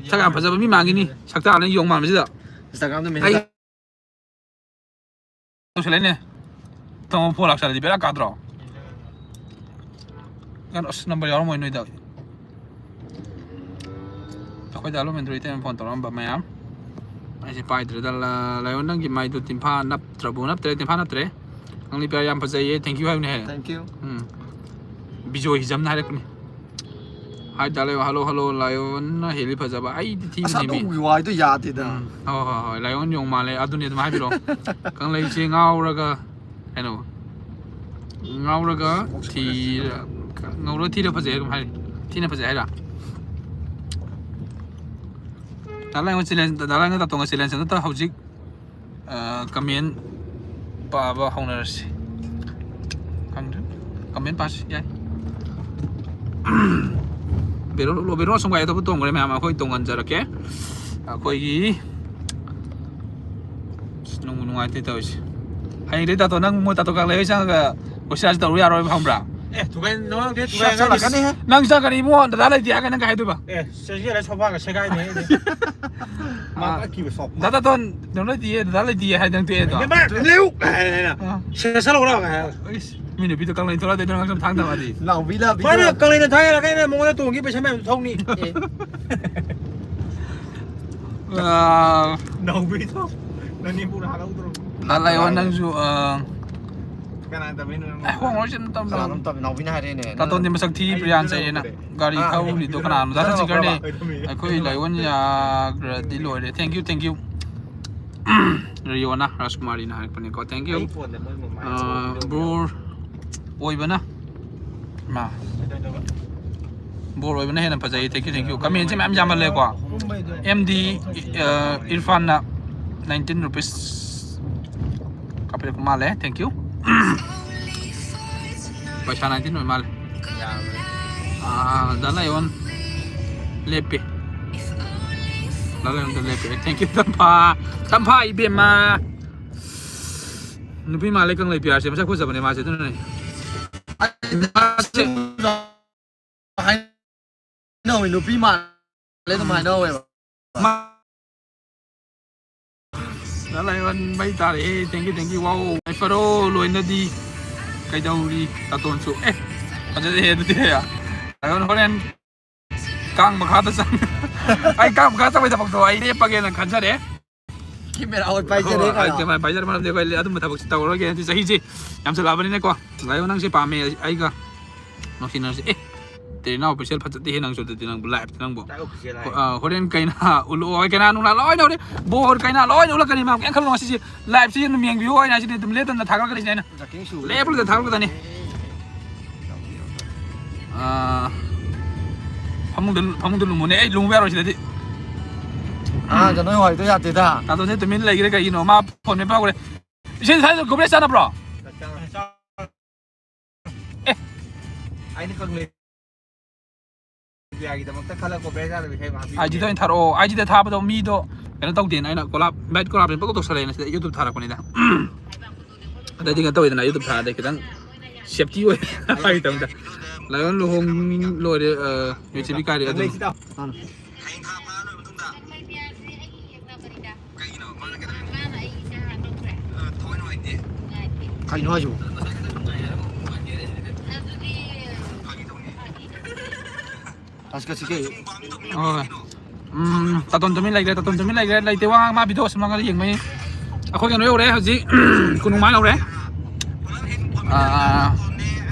ꯁꯛ ꯌꯥꯝ ꯐꯖꯕ ꯃꯤ ꯃꯥꯟꯈꯤꯅꯤ, ꯁꯛꯇꯥꯅ ꯌꯣꯡ ꯃꯥꯟꯕꯁꯤꯗ꯫ Instagramꯗ ꯑꯩ message ꯇꯧꯁꯜꯂꯛꯏꯅꯦ꯫ ꯇꯧꯕ ꯐꯣꯟ ꯂꯥꯛꯁꯜꯂꯗꯤ ꯕꯦꯔꯥ ꯀꯥꯗ꯭ꯔꯣ? ꯀꯩꯅꯣ, ꯑꯁ, ꯅꯝꯕꯔ ꯌꯥꯎꯔꯝꯃꯣꯏ ꯅꯣꯏꯗ꯫ ꯑꯩꯈꯣꯏꯗ ꯑꯂꯨꯝ ꯑꯦꯟꯗ꯭ꯔꯣꯏ ꯇꯩꯅ ꯐꯣꯟ ꯇꯧꯔꯛꯑꯝꯕ ꯃꯌꯥꯝ꯫ ꯑꯩꯁꯦ ꯄꯥꯏꯗ꯭ꯔꯦꯗ꯫ ꯂꯥꯏꯑꯣꯟ, ꯅꯪꯒꯤ ꯃꯥꯏꯗꯣ ꯇꯤꯟꯐꯥ ꯅꯞꯇ꯭ꯔꯕꯨ? ꯅꯞꯇ꯭ꯔꯦ, ꯇꯤꯟꯐꯥ ꯅꯞꯇ꯭ꯔꯦ꯫ ꯅꯪ ꯂꯤꯄꯤꯌꯥ ꯌꯥꯝ ꯐꯖꯩꯌꯦ, thank you ꯍꯥꯏꯕꯅꯦ ꯍꯦ꯫ Thank you꯫ ꯎꯝ꯫ ꯕꯤꯖꯣꯏ ꯍꯤꯖꯝꯅ ꯍꯥꯏꯔꯛꯄꯅꯤ꯫ ꯍꯥꯏ ꯇꯥꯔꯦ, ꯍꯜꯂꯣ, ꯍꯜꯂꯣ, ꯂꯥꯏꯑꯣꯟꯅ ꯍꯦꯜꯂꯤ ꯐꯖꯕ꯫ ꯑꯩꯗꯤ ꯊꯤꯕꯅꯦ ꯃꯤ꯫ ꯃꯤ꯫ ꯋꯥꯏꯗꯣ ꯌꯥꯗꯦꯗ꯫ ꯎꯝ꯫ ꯍꯣꯏ, ꯍꯣꯏ, ꯍꯣꯏ꯫ ꯂꯥꯏꯑꯣꯟ ꯌꯣꯡ ꯃꯥꯜꯂꯦ꯫ ꯑꯗꯨꯅꯦ ꯑꯗꯨꯝ ꯍꯥꯏꯕꯤꯔꯛꯑꯣ꯫ ꯀꯪꯂꯩꯁꯦ ꯉꯥꯎꯔꯒ ꯀꯩꯅꯣ, ꯉꯥꯎꯔꯒ ꯊꯤꯔ-, ꯉꯧꯔ ꯊꯤꯔ ꯐꯖꯩ ꯑꯗꯨꯝ ꯍꯥꯏꯔꯤ꯫ ꯊꯤꯅ ꯐꯖꯩ ꯍꯥꯏꯔ? ꯗꯥ ꯂꯥꯏꯑꯣꯟ challenge, ꯗꯥ ꯂꯥꯏꯑꯣꯟ ꯇꯥꯇꯣꯟꯒ challenge ꯑꯗꯨꯇ ꯍꯧꯖꯤꯛ, ꯑ, comment ꯄꯥꯕ ꯍꯧꯅꯔꯁꯤ꯫ ꯈꯪꯗ꯭ꯔꯦ꯫ Comment ꯄꯥꯁꯤ, ꯌꯥꯏ꯫ ꯕꯦꯔꯣ, ꯕꯦꯔꯣ ꯑꯁꯣꯝ ꯒꯥꯔꯤ ꯑꯇꯣꯞꯄ ꯇꯣꯡꯈ꯭ꯔꯦ ꯃꯌꯥꯝ, ꯑꯩꯈꯣꯏ ꯇꯣꯡꯍꯟꯖꯔꯛꯀꯦ꯫ ꯑꯩꯈꯣꯏꯒꯤ ꯑꯁ, ꯅꯨꯡꯕꯨ ꯅꯨꯡꯉꯥꯏꯇꯦ ꯇꯧꯔꯤꯁꯦ꯫ ꯍꯌꯦꯡꯗꯩ ꯇꯥꯇꯣ, ꯅꯪ ꯃꯣꯏ ꯇꯥꯇꯣ ꯀꯪꯂꯩ ꯍꯣꯏ ꯆꯪꯉꯒ ꯍꯣꯁꯇꯦꯜꯁꯦ ꯇꯧꯔꯨ ꯌꯥꯔꯣꯏꯕ, ꯈꯪꯕ꯭ꯔꯥ? ꯑꯦ, ꯊꯨꯒꯥꯏ-, ꯅꯉꯣꯟꯗ ꯊꯨꯒꯥꯏ ꯁꯠ ꯆꯠꯂꯛꯀꯅꯤ꯫ ꯅꯪ ꯆꯠꯀꯅꯤ ꯏꯕꯨꯡꯉꯣ, ꯗꯗꯥ ꯂꯩꯇꯦ ꯍꯥꯏꯔꯒ ꯅꯪ ꯀꯩ ꯍꯥꯏꯗꯣꯏꯕ? ꯑꯦ, ꯆꯦꯟꯁꯤꯜꯂ ꯁꯣꯐꯥꯒ ꯁꯦꯒꯥꯏꯅꯤ ꯑꯩꯗꯤ꯫ ꯃꯥ ꯑꯥ꯫ ꯀꯛꯈꯤꯕ ꯁꯣꯐꯥ꯫ ꯗꯥ ꯇꯥꯇꯣꯟ, ꯀꯩꯅꯣ ꯂꯩꯇꯤꯌꯦ, ꯗꯗꯥ ꯂꯩꯇꯤꯌꯦ ꯍꯥꯏꯗꯅ ꯇꯣꯛꯑꯦ ꯑꯗꯣ꯫ ꯏꯕꯦꯝꯃ, ꯂꯦꯎ! ꯍꯥꯏꯅ ꯑꯥ꯫ ꯁꯦꯟꯁꯔ ꯂꯧꯔ ꯍꯥꯏ꯫ ꯑꯩꯁ, ꯃꯤ ꯅꯨꯄꯤꯗꯣ ꯀꯪꯂꯩ ꯊꯣꯛꯂꯛꯑꯗꯤ ꯅꯪ ꯁꯨꯝ ꯊꯥꯡ ꯊꯝꯃꯗꯤ꯫ ꯅꯥꯎꯕꯤ, ꯅꯥꯎꯕꯤ꯫ ꯃꯥꯅ ꯀꯪꯂꯩꯅ ꯊꯥꯡ ꯌꯥꯜꯂꯛꯀꯅꯤ, ꯃꯉꯣꯟꯗ ꯇꯣꯡꯈꯤ ꯄꯩꯁꯥ ꯃꯌꯥꯝ ꯊꯧꯅꯤ꯫ ꯑꯦ꯫ ꯑꯥ, ꯅꯥꯎꯕꯤꯗꯣ ꯅꯅꯤꯄꯨꯔ ꯍꯥꯠꯍꯧꯗ꯭ꯔꯣ? ꯗꯥ ꯂꯥꯏꯑꯣꯟ ꯅꯪꯁꯨ, ꯑꯥ, ꯀꯅꯥ ꯇꯝꯃꯤꯅꯣ ꯅꯪꯉꯣꯟꯗ? ꯑꯦ, ꯍꯣꯡꯉꯔꯣꯏꯁꯦ ꯑꯗꯨꯝ ꯇꯝꯃꯣ꯫ ꯀꯅꯥꯅꯣꯝ ꯇꯝꯃꯤ, ꯅꯥꯎꯕꯤꯅ ꯍꯥꯏꯔꯛꯑꯦꯅꯦ꯫ ꯇꯥꯇꯣꯟꯗꯤ ꯃꯁꯛ ꯊꯤ, ꯑꯩ ꯄ꯭ꯔꯤꯌꯥꯟ ꯏꯟꯖꯤꯅꯤꯌꯥꯔ ꯆꯩꯌꯦꯅ꯫ ꯇꯧꯔꯦ꯫ ꯒꯥꯔꯤ ꯑꯥ, ꯊꯧꯔꯤꯗꯣ ꯏꯟꯖꯤꯅꯤꯌꯥꯔ ꯀꯅꯥꯅꯣ? ꯗꯥ ꯇꯧꯔꯦ꯫ ꯁꯆꯤꯟꯒꯔꯅꯦ꯫ ꯑꯩꯈꯣꯏ ꯂꯥꯏꯑꯣꯟ ꯌꯥꯈ꯭ꯔꯗꯤ ꯂꯣꯏꯔꯦ꯫ Thank you, thank you꯫ ꯔꯤꯌꯣꯅꯥ ꯔꯥꯖꯀꯨꯃꯥꯔꯤꯅ ꯍꯥꯏꯔꯛꯄꯅꯦꯀꯣ꯫ Thank you꯫ ꯑꯩ ꯐꯣꯟꯗ ꯃꯣꯏ ꯃꯃꯥꯏ ꯑꯥ, ꯎꯠꯂꯝꯃꯦꯕ꯫ ꯕ꯭ꯔꯣ ꯑꯣꯏꯕꯅ꯫ ꯃꯥ꯫ ꯀꯩꯗꯧꯗꯧꯕ? ꯕ꯭ꯔꯣ ꯑꯣꯏꯕꯅ ꯍꯦꯟꯅ ꯐꯖꯩ꯫ Thank you, thank you꯫ Commentꯁꯦ ꯃꯌꯥꯝ ꯌꯥꯝꯃꯜꯂꯦꯀꯣ꯫ ꯑꯦꯝ ꯗꯤ, ꯑ, ꯏꯔꯐꯥꯟꯅ nineteen rupees ꯀꯥꯞꯄꯤꯔꯛꯄ ꯃꯥꯜꯂꯦ꯫ Thank you꯫ ꯄꯩꯁꯥ nineteen ꯑꯣꯏ ꯃꯥꯜꯂꯦ꯫ ꯑꯥ, ꯗꯥ ꯂꯥꯏꯑꯣꯟ ꯂꯦꯞꯄꯤ꯫ ꯗꯥ ꯂꯥꯏꯑꯣꯟꯗ ꯂꯦꯞꯄꯤ꯫ Thank you, ꯇꯝꯐꯥ꯫ ꯇꯝꯐꯥ ꯏꯕꯦꯝꯃ꯫ ꯅꯨꯄꯤ ꯃꯥꯜꯂꯦ ꯀꯪꯂꯩ ꯄꯤꯌꯥꯔꯁꯦ꯫ ꯃꯁꯛ ꯐꯖꯕꯅꯦ ꯃꯥꯁꯦ, ꯑꯗꯨꯅꯅꯦ꯫ ꯍꯥꯏꯅꯧ ꯅꯨꯄꯤ ꯃꯥꯜꯂꯦ ꯑꯗꯨꯝ ꯍꯥꯏꯅꯧꯋꯦꯕ꯫ ꯃꯥ-, ꯂꯥꯏꯑꯣꯟ ꯃꯩ ꯇꯥꯔꯛꯑꯦ꯫ Thank you, thank you꯫ Wow꯫ ꯌꯥꯏꯐꯔꯣ ꯂꯣꯏꯅꯗꯤ꯫ ꯀꯩꯗꯧꯔꯤ ꯇꯥꯇꯣꯟꯁꯨ? ꯑꯦ, ꯐꯖꯔꯦ ꯑꯗꯨꯗꯤ꯫ ꯂꯥꯏꯑꯣꯟ ꯍꯣꯔꯦꯟ ꯀꯥꯡ ꯃꯈꯥꯗ ꯆꯪ-, ꯑꯩ ꯀꯥꯡ ꯃꯈꯥ ꯆꯪꯕꯩ ꯊꯕꯛꯇꯣ ꯑꯩ ꯂꯦꯞꯄꯒꯦꯅ ꯈꯟꯖꯔꯦ꯫ ꯀꯦꯃꯦꯔꯥ ꯑꯣꯏ ꯄꯥꯏꯖꯔꯦ ꯑꯣ, ꯀꯩꯅꯣ꯫ ꯑꯩ ꯀꯦꯃꯦꯔꯥ ꯄꯥꯏꯖꯔꯦ, ꯃꯔꯝꯗꯤ ꯑꯩꯈꯣꯏ ꯑꯗꯨꯝꯕ ꯊꯕꯛꯁꯤ ꯇꯧꯔꯔꯣꯏꯒꯦ꯫ ꯍꯧꯖꯤꯛ ꯆꯍꯤꯁꯤ ꯌꯥꯝꯁꯜꯂꯛꯑꯕꯅꯤꯅꯀꯣ꯫ ꯂꯥꯏꯑꯣꯟ ꯅꯪꯁꯦ ꯄꯥꯝꯃꯦ, ꯑꯩꯒ ꯅꯨꯡꯁꯤꯅꯔꯁꯤ꯫ ꯑꯦ, ꯇꯦꯔꯤꯅꯥꯎ ꯑꯣꯐꯤꯁꯤꯌꯦꯜ ꯐꯖꯗꯦꯍꯦ ꯅꯪꯁꯨ ꯑꯗꯨꯗꯤ, ꯅꯪꯕꯨ ꯂꯥꯏꯞꯇ ꯅꯪꯕꯨ꯫ ꯇꯥꯏ ꯑꯣꯐꯤꯁꯤꯌꯦꯜ ꯍꯥꯏ꯫ ꯑ, ꯍꯣꯔꯦꯟ ꯀꯩꯅꯥ ꯎꯠꯂꯛꯑꯣ, ꯍꯣꯏ, ꯀꯩꯅꯥ ꯅꯨꯡꯅꯥ ꯂꯣꯏꯅ ꯍꯣꯔꯦꯟ ꯕꯣꯔ ꯀꯩꯅꯥ ꯂꯣꯏꯅ ꯎꯠꯂꯛꯀꯅꯤ ꯃꯌꯥꯝ, ꯀꯩꯝ ꯈꯜꯂꯨꯅꯨ꯫ ꯁꯤꯁꯤ ꯂꯥꯏꯞꯁꯤ ꯑꯗꯨꯝ ꯌꯦꯡꯕꯤꯌꯨ ꯍꯥꯏꯅ ꯁꯤꯗꯤ ꯑꯗꯨꯝ ꯂꯦꯞꯇꯅ ꯊꯥꯒꯠꯂꯛꯀꯅꯤ ꯁꯤꯗ ꯑꯩꯅ꯫ ꯖꯥꯀꯤꯡ ꯁꯨ꯫ ꯂꯦꯞꯄꯗ ꯊꯥꯒꯠꯂꯛꯀꯗꯅꯤ꯫ ꯑ, ꯐꯃꯨꯡꯗ, ꯐꯃꯨꯡꯗ ꯂꯨꯝꯃꯨꯅꯦ, ꯑꯩ ꯂꯨꯝꯕ ꯌꯥꯔꯣꯏ ꯁꯤꯗꯗꯤ꯫ ꯑꯉꯥꯡꯗ ꯅꯣꯏ ꯍꯣꯏꯗꯣ ꯌꯥꯗꯦꯗ꯫ ꯇꯥꯇꯣꯟꯁꯦ ꯇꯨꯃꯤꯟ ꯂꯩꯈ꯭ꯔꯦ ꯀꯩꯒꯤꯅꯣ? ꯃꯥ ꯐꯣꯟ ꯃꯦꯠꯄ ꯍꯧꯈ꯭ꯔꯦ꯫ ꯏꯆꯦ ꯉꯁꯥꯏ ꯒ꯭ꯔꯨꯞ ꯔꯦꯁ ꯆꯥꯟꯅꯕ꯭ꯔꯣ? ꯑꯦ꯫ ꯑꯩꯅ ꯀꯪꯂꯦꯟ ꯏꯟꯗꯤꯌꯥꯒꯤꯗꯃꯛꯇ ꯈꯜꯂꯛꯄ ꯕ꯭ꯔꯦꯖꯥꯗ ꯏꯁꯩ ꯑꯃ ꯍꯥꯞꯄꯤꯕꯅꯦ꯫ ꯑꯥꯏ ꯖꯤꯗ ꯑꯣꯏꯅ ꯊꯥꯔꯛꯑꯣ꯫ ꯑꯥꯏ ꯖꯤꯗ ꯊꯥꯕꯗꯣ ꯃꯤꯗꯣ ꯀꯩꯅꯣ ꯇꯧꯗꯦꯅ ꯑꯩꯅ ꯀꯣꯂꯥꯞ, ꯏꯟꯚꯥꯏꯠ ꯀꯣꯂꯥꯞ ꯄꯪꯇꯧ ꯇꯧꯁꯜꯂꯛꯑꯦꯅ ꯁꯤꯗ ꯌꯨꯇꯨꯕ ꯊꯥꯔꯛꯄꯅꯤꯗ꯫ ꯑꯗꯩꯗꯤ ꯀꯩꯅꯣ ꯇꯧꯋꯤꯗꯅ ꯌꯨꯇꯨꯕ ꯊꯥꯔꯗꯤ ꯈꯤꯇꯪ ꯁꯦꯞꯇꯤ ꯑꯣꯏ ꯍꯥꯏꯒꯦ ꯇꯧꯅꯤꯗ꯫ ꯂꯥꯏꯑꯣꯟ ꯂꯨꯍꯣꯡ ꯂꯣꯏꯔꯦ, ꯑ, ꯌꯨ ꯁꯤ ꯕꯤ ꯀꯥꯏꯔꯦ ꯑꯗꯨꯝ꯫ ꯀꯩꯅꯣ ꯍꯥꯏꯁꯤꯕꯣ? ꯑꯁ, ꯀꯁꯤ ꯀꯩ? ꯍꯣꯏ꯫ ꯎꯝ, ꯇꯥꯇꯣꯟ ꯇꯨꯃꯤꯟ ꯂꯩꯈ꯭ꯔꯦ, ꯇꯥꯇꯣꯟ ꯇꯨꯃꯤꯟ ꯂꯩꯈ꯭ꯔꯦ, ꯂꯩꯇꯦ ꯋꯥ ꯉꯥꯡ-, ꯃꯥ ꯚꯤꯗꯤꯑꯣ ꯁꯨꯝ ꯅꯝꯃꯒ ꯌꯦꯡꯕꯅꯤ꯫ ꯑꯩꯈꯣꯏ ꯀꯩꯅꯣ ꯌꯧꯔꯦ ꯍꯧꯖꯤꯛ, ꯀꯣꯅꯨꯡꯃꯥꯡ ꯌꯧꯔꯦ꯫ ꯑꯥ,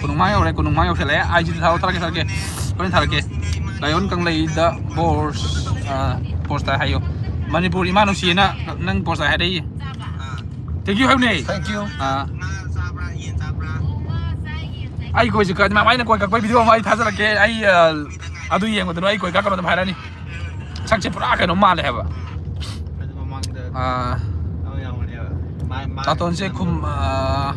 ꯀꯣꯅꯨꯡꯃꯥꯡ ꯌꯧꯔꯦ, ꯀꯣꯅꯨꯡꯃꯥꯡ ꯌꯧꯁꯜꯂꯛꯑꯦ꯫ ꯑꯥꯏ ꯖꯤꯗ ꯊꯥꯔꯛꯑꯣ, ꯊꯥꯔꯛꯀꯦ, ꯊꯥꯔꯛꯀꯦ꯫ ꯍꯣꯔꯦꯟ ꯊꯥꯔꯛꯀꯦ꯫ ꯂꯥꯏꯑꯣꯟ ꯀꯪꯂꯩꯗ ꯕꯣꯁ, ꯑꯥ, ꯕꯣꯁ ꯇꯥꯏ ꯍꯥꯏꯌꯣ꯫ ꯃꯅꯤꯄꯨꯔ ꯏꯃꯥ ꯅꯨꯡꯁꯤꯌꯦꯅ ꯅꯪ ꯕꯣꯁ ꯇꯥꯏ ꯍꯥꯏꯔꯛꯏ꯫ Thank you ꯍꯥꯏꯕꯅꯦ꯫ Thank you꯫ ꯑꯥ꯫ ꯑꯩ ꯀꯣꯏꯁꯦ ꯀꯛꯑꯗꯤ ꯃꯥ ꯑꯩꯅ ꯀꯣꯏ ꯀꯛꯄꯩ ꯚꯤꯗꯤꯑꯣ ꯑꯃ ꯑꯩ ꯊꯥꯖꯔꯛꯀꯦ꯫ ꯑꯩ, ꯑ, ꯑꯗꯨ ꯌꯦꯡꯕꯗꯨꯅ ꯑꯩ ꯀꯣꯏ ꯀꯛꯀꯅꯣ ꯑꯗꯨꯝ ꯍꯥꯏꯔꯛꯑꯅꯤ꯫ ꯁꯛꯁꯦ ꯄꯨꯔꯥ ꯀꯩꯅꯣ ꯃꯥꯜꯂꯦ ꯍꯥꯏꯕ꯫ ꯑꯗꯨ ꯃꯃꯥꯡꯗ ꯑꯥ꯫ ꯑꯃ ꯌꯥꯎꯕꯅꯦꯕ꯫ ꯃꯥ, ꯃꯥ ꯇꯥꯇꯣꯟꯁꯦ ꯈꯨꯝ-, ꯑꯥ,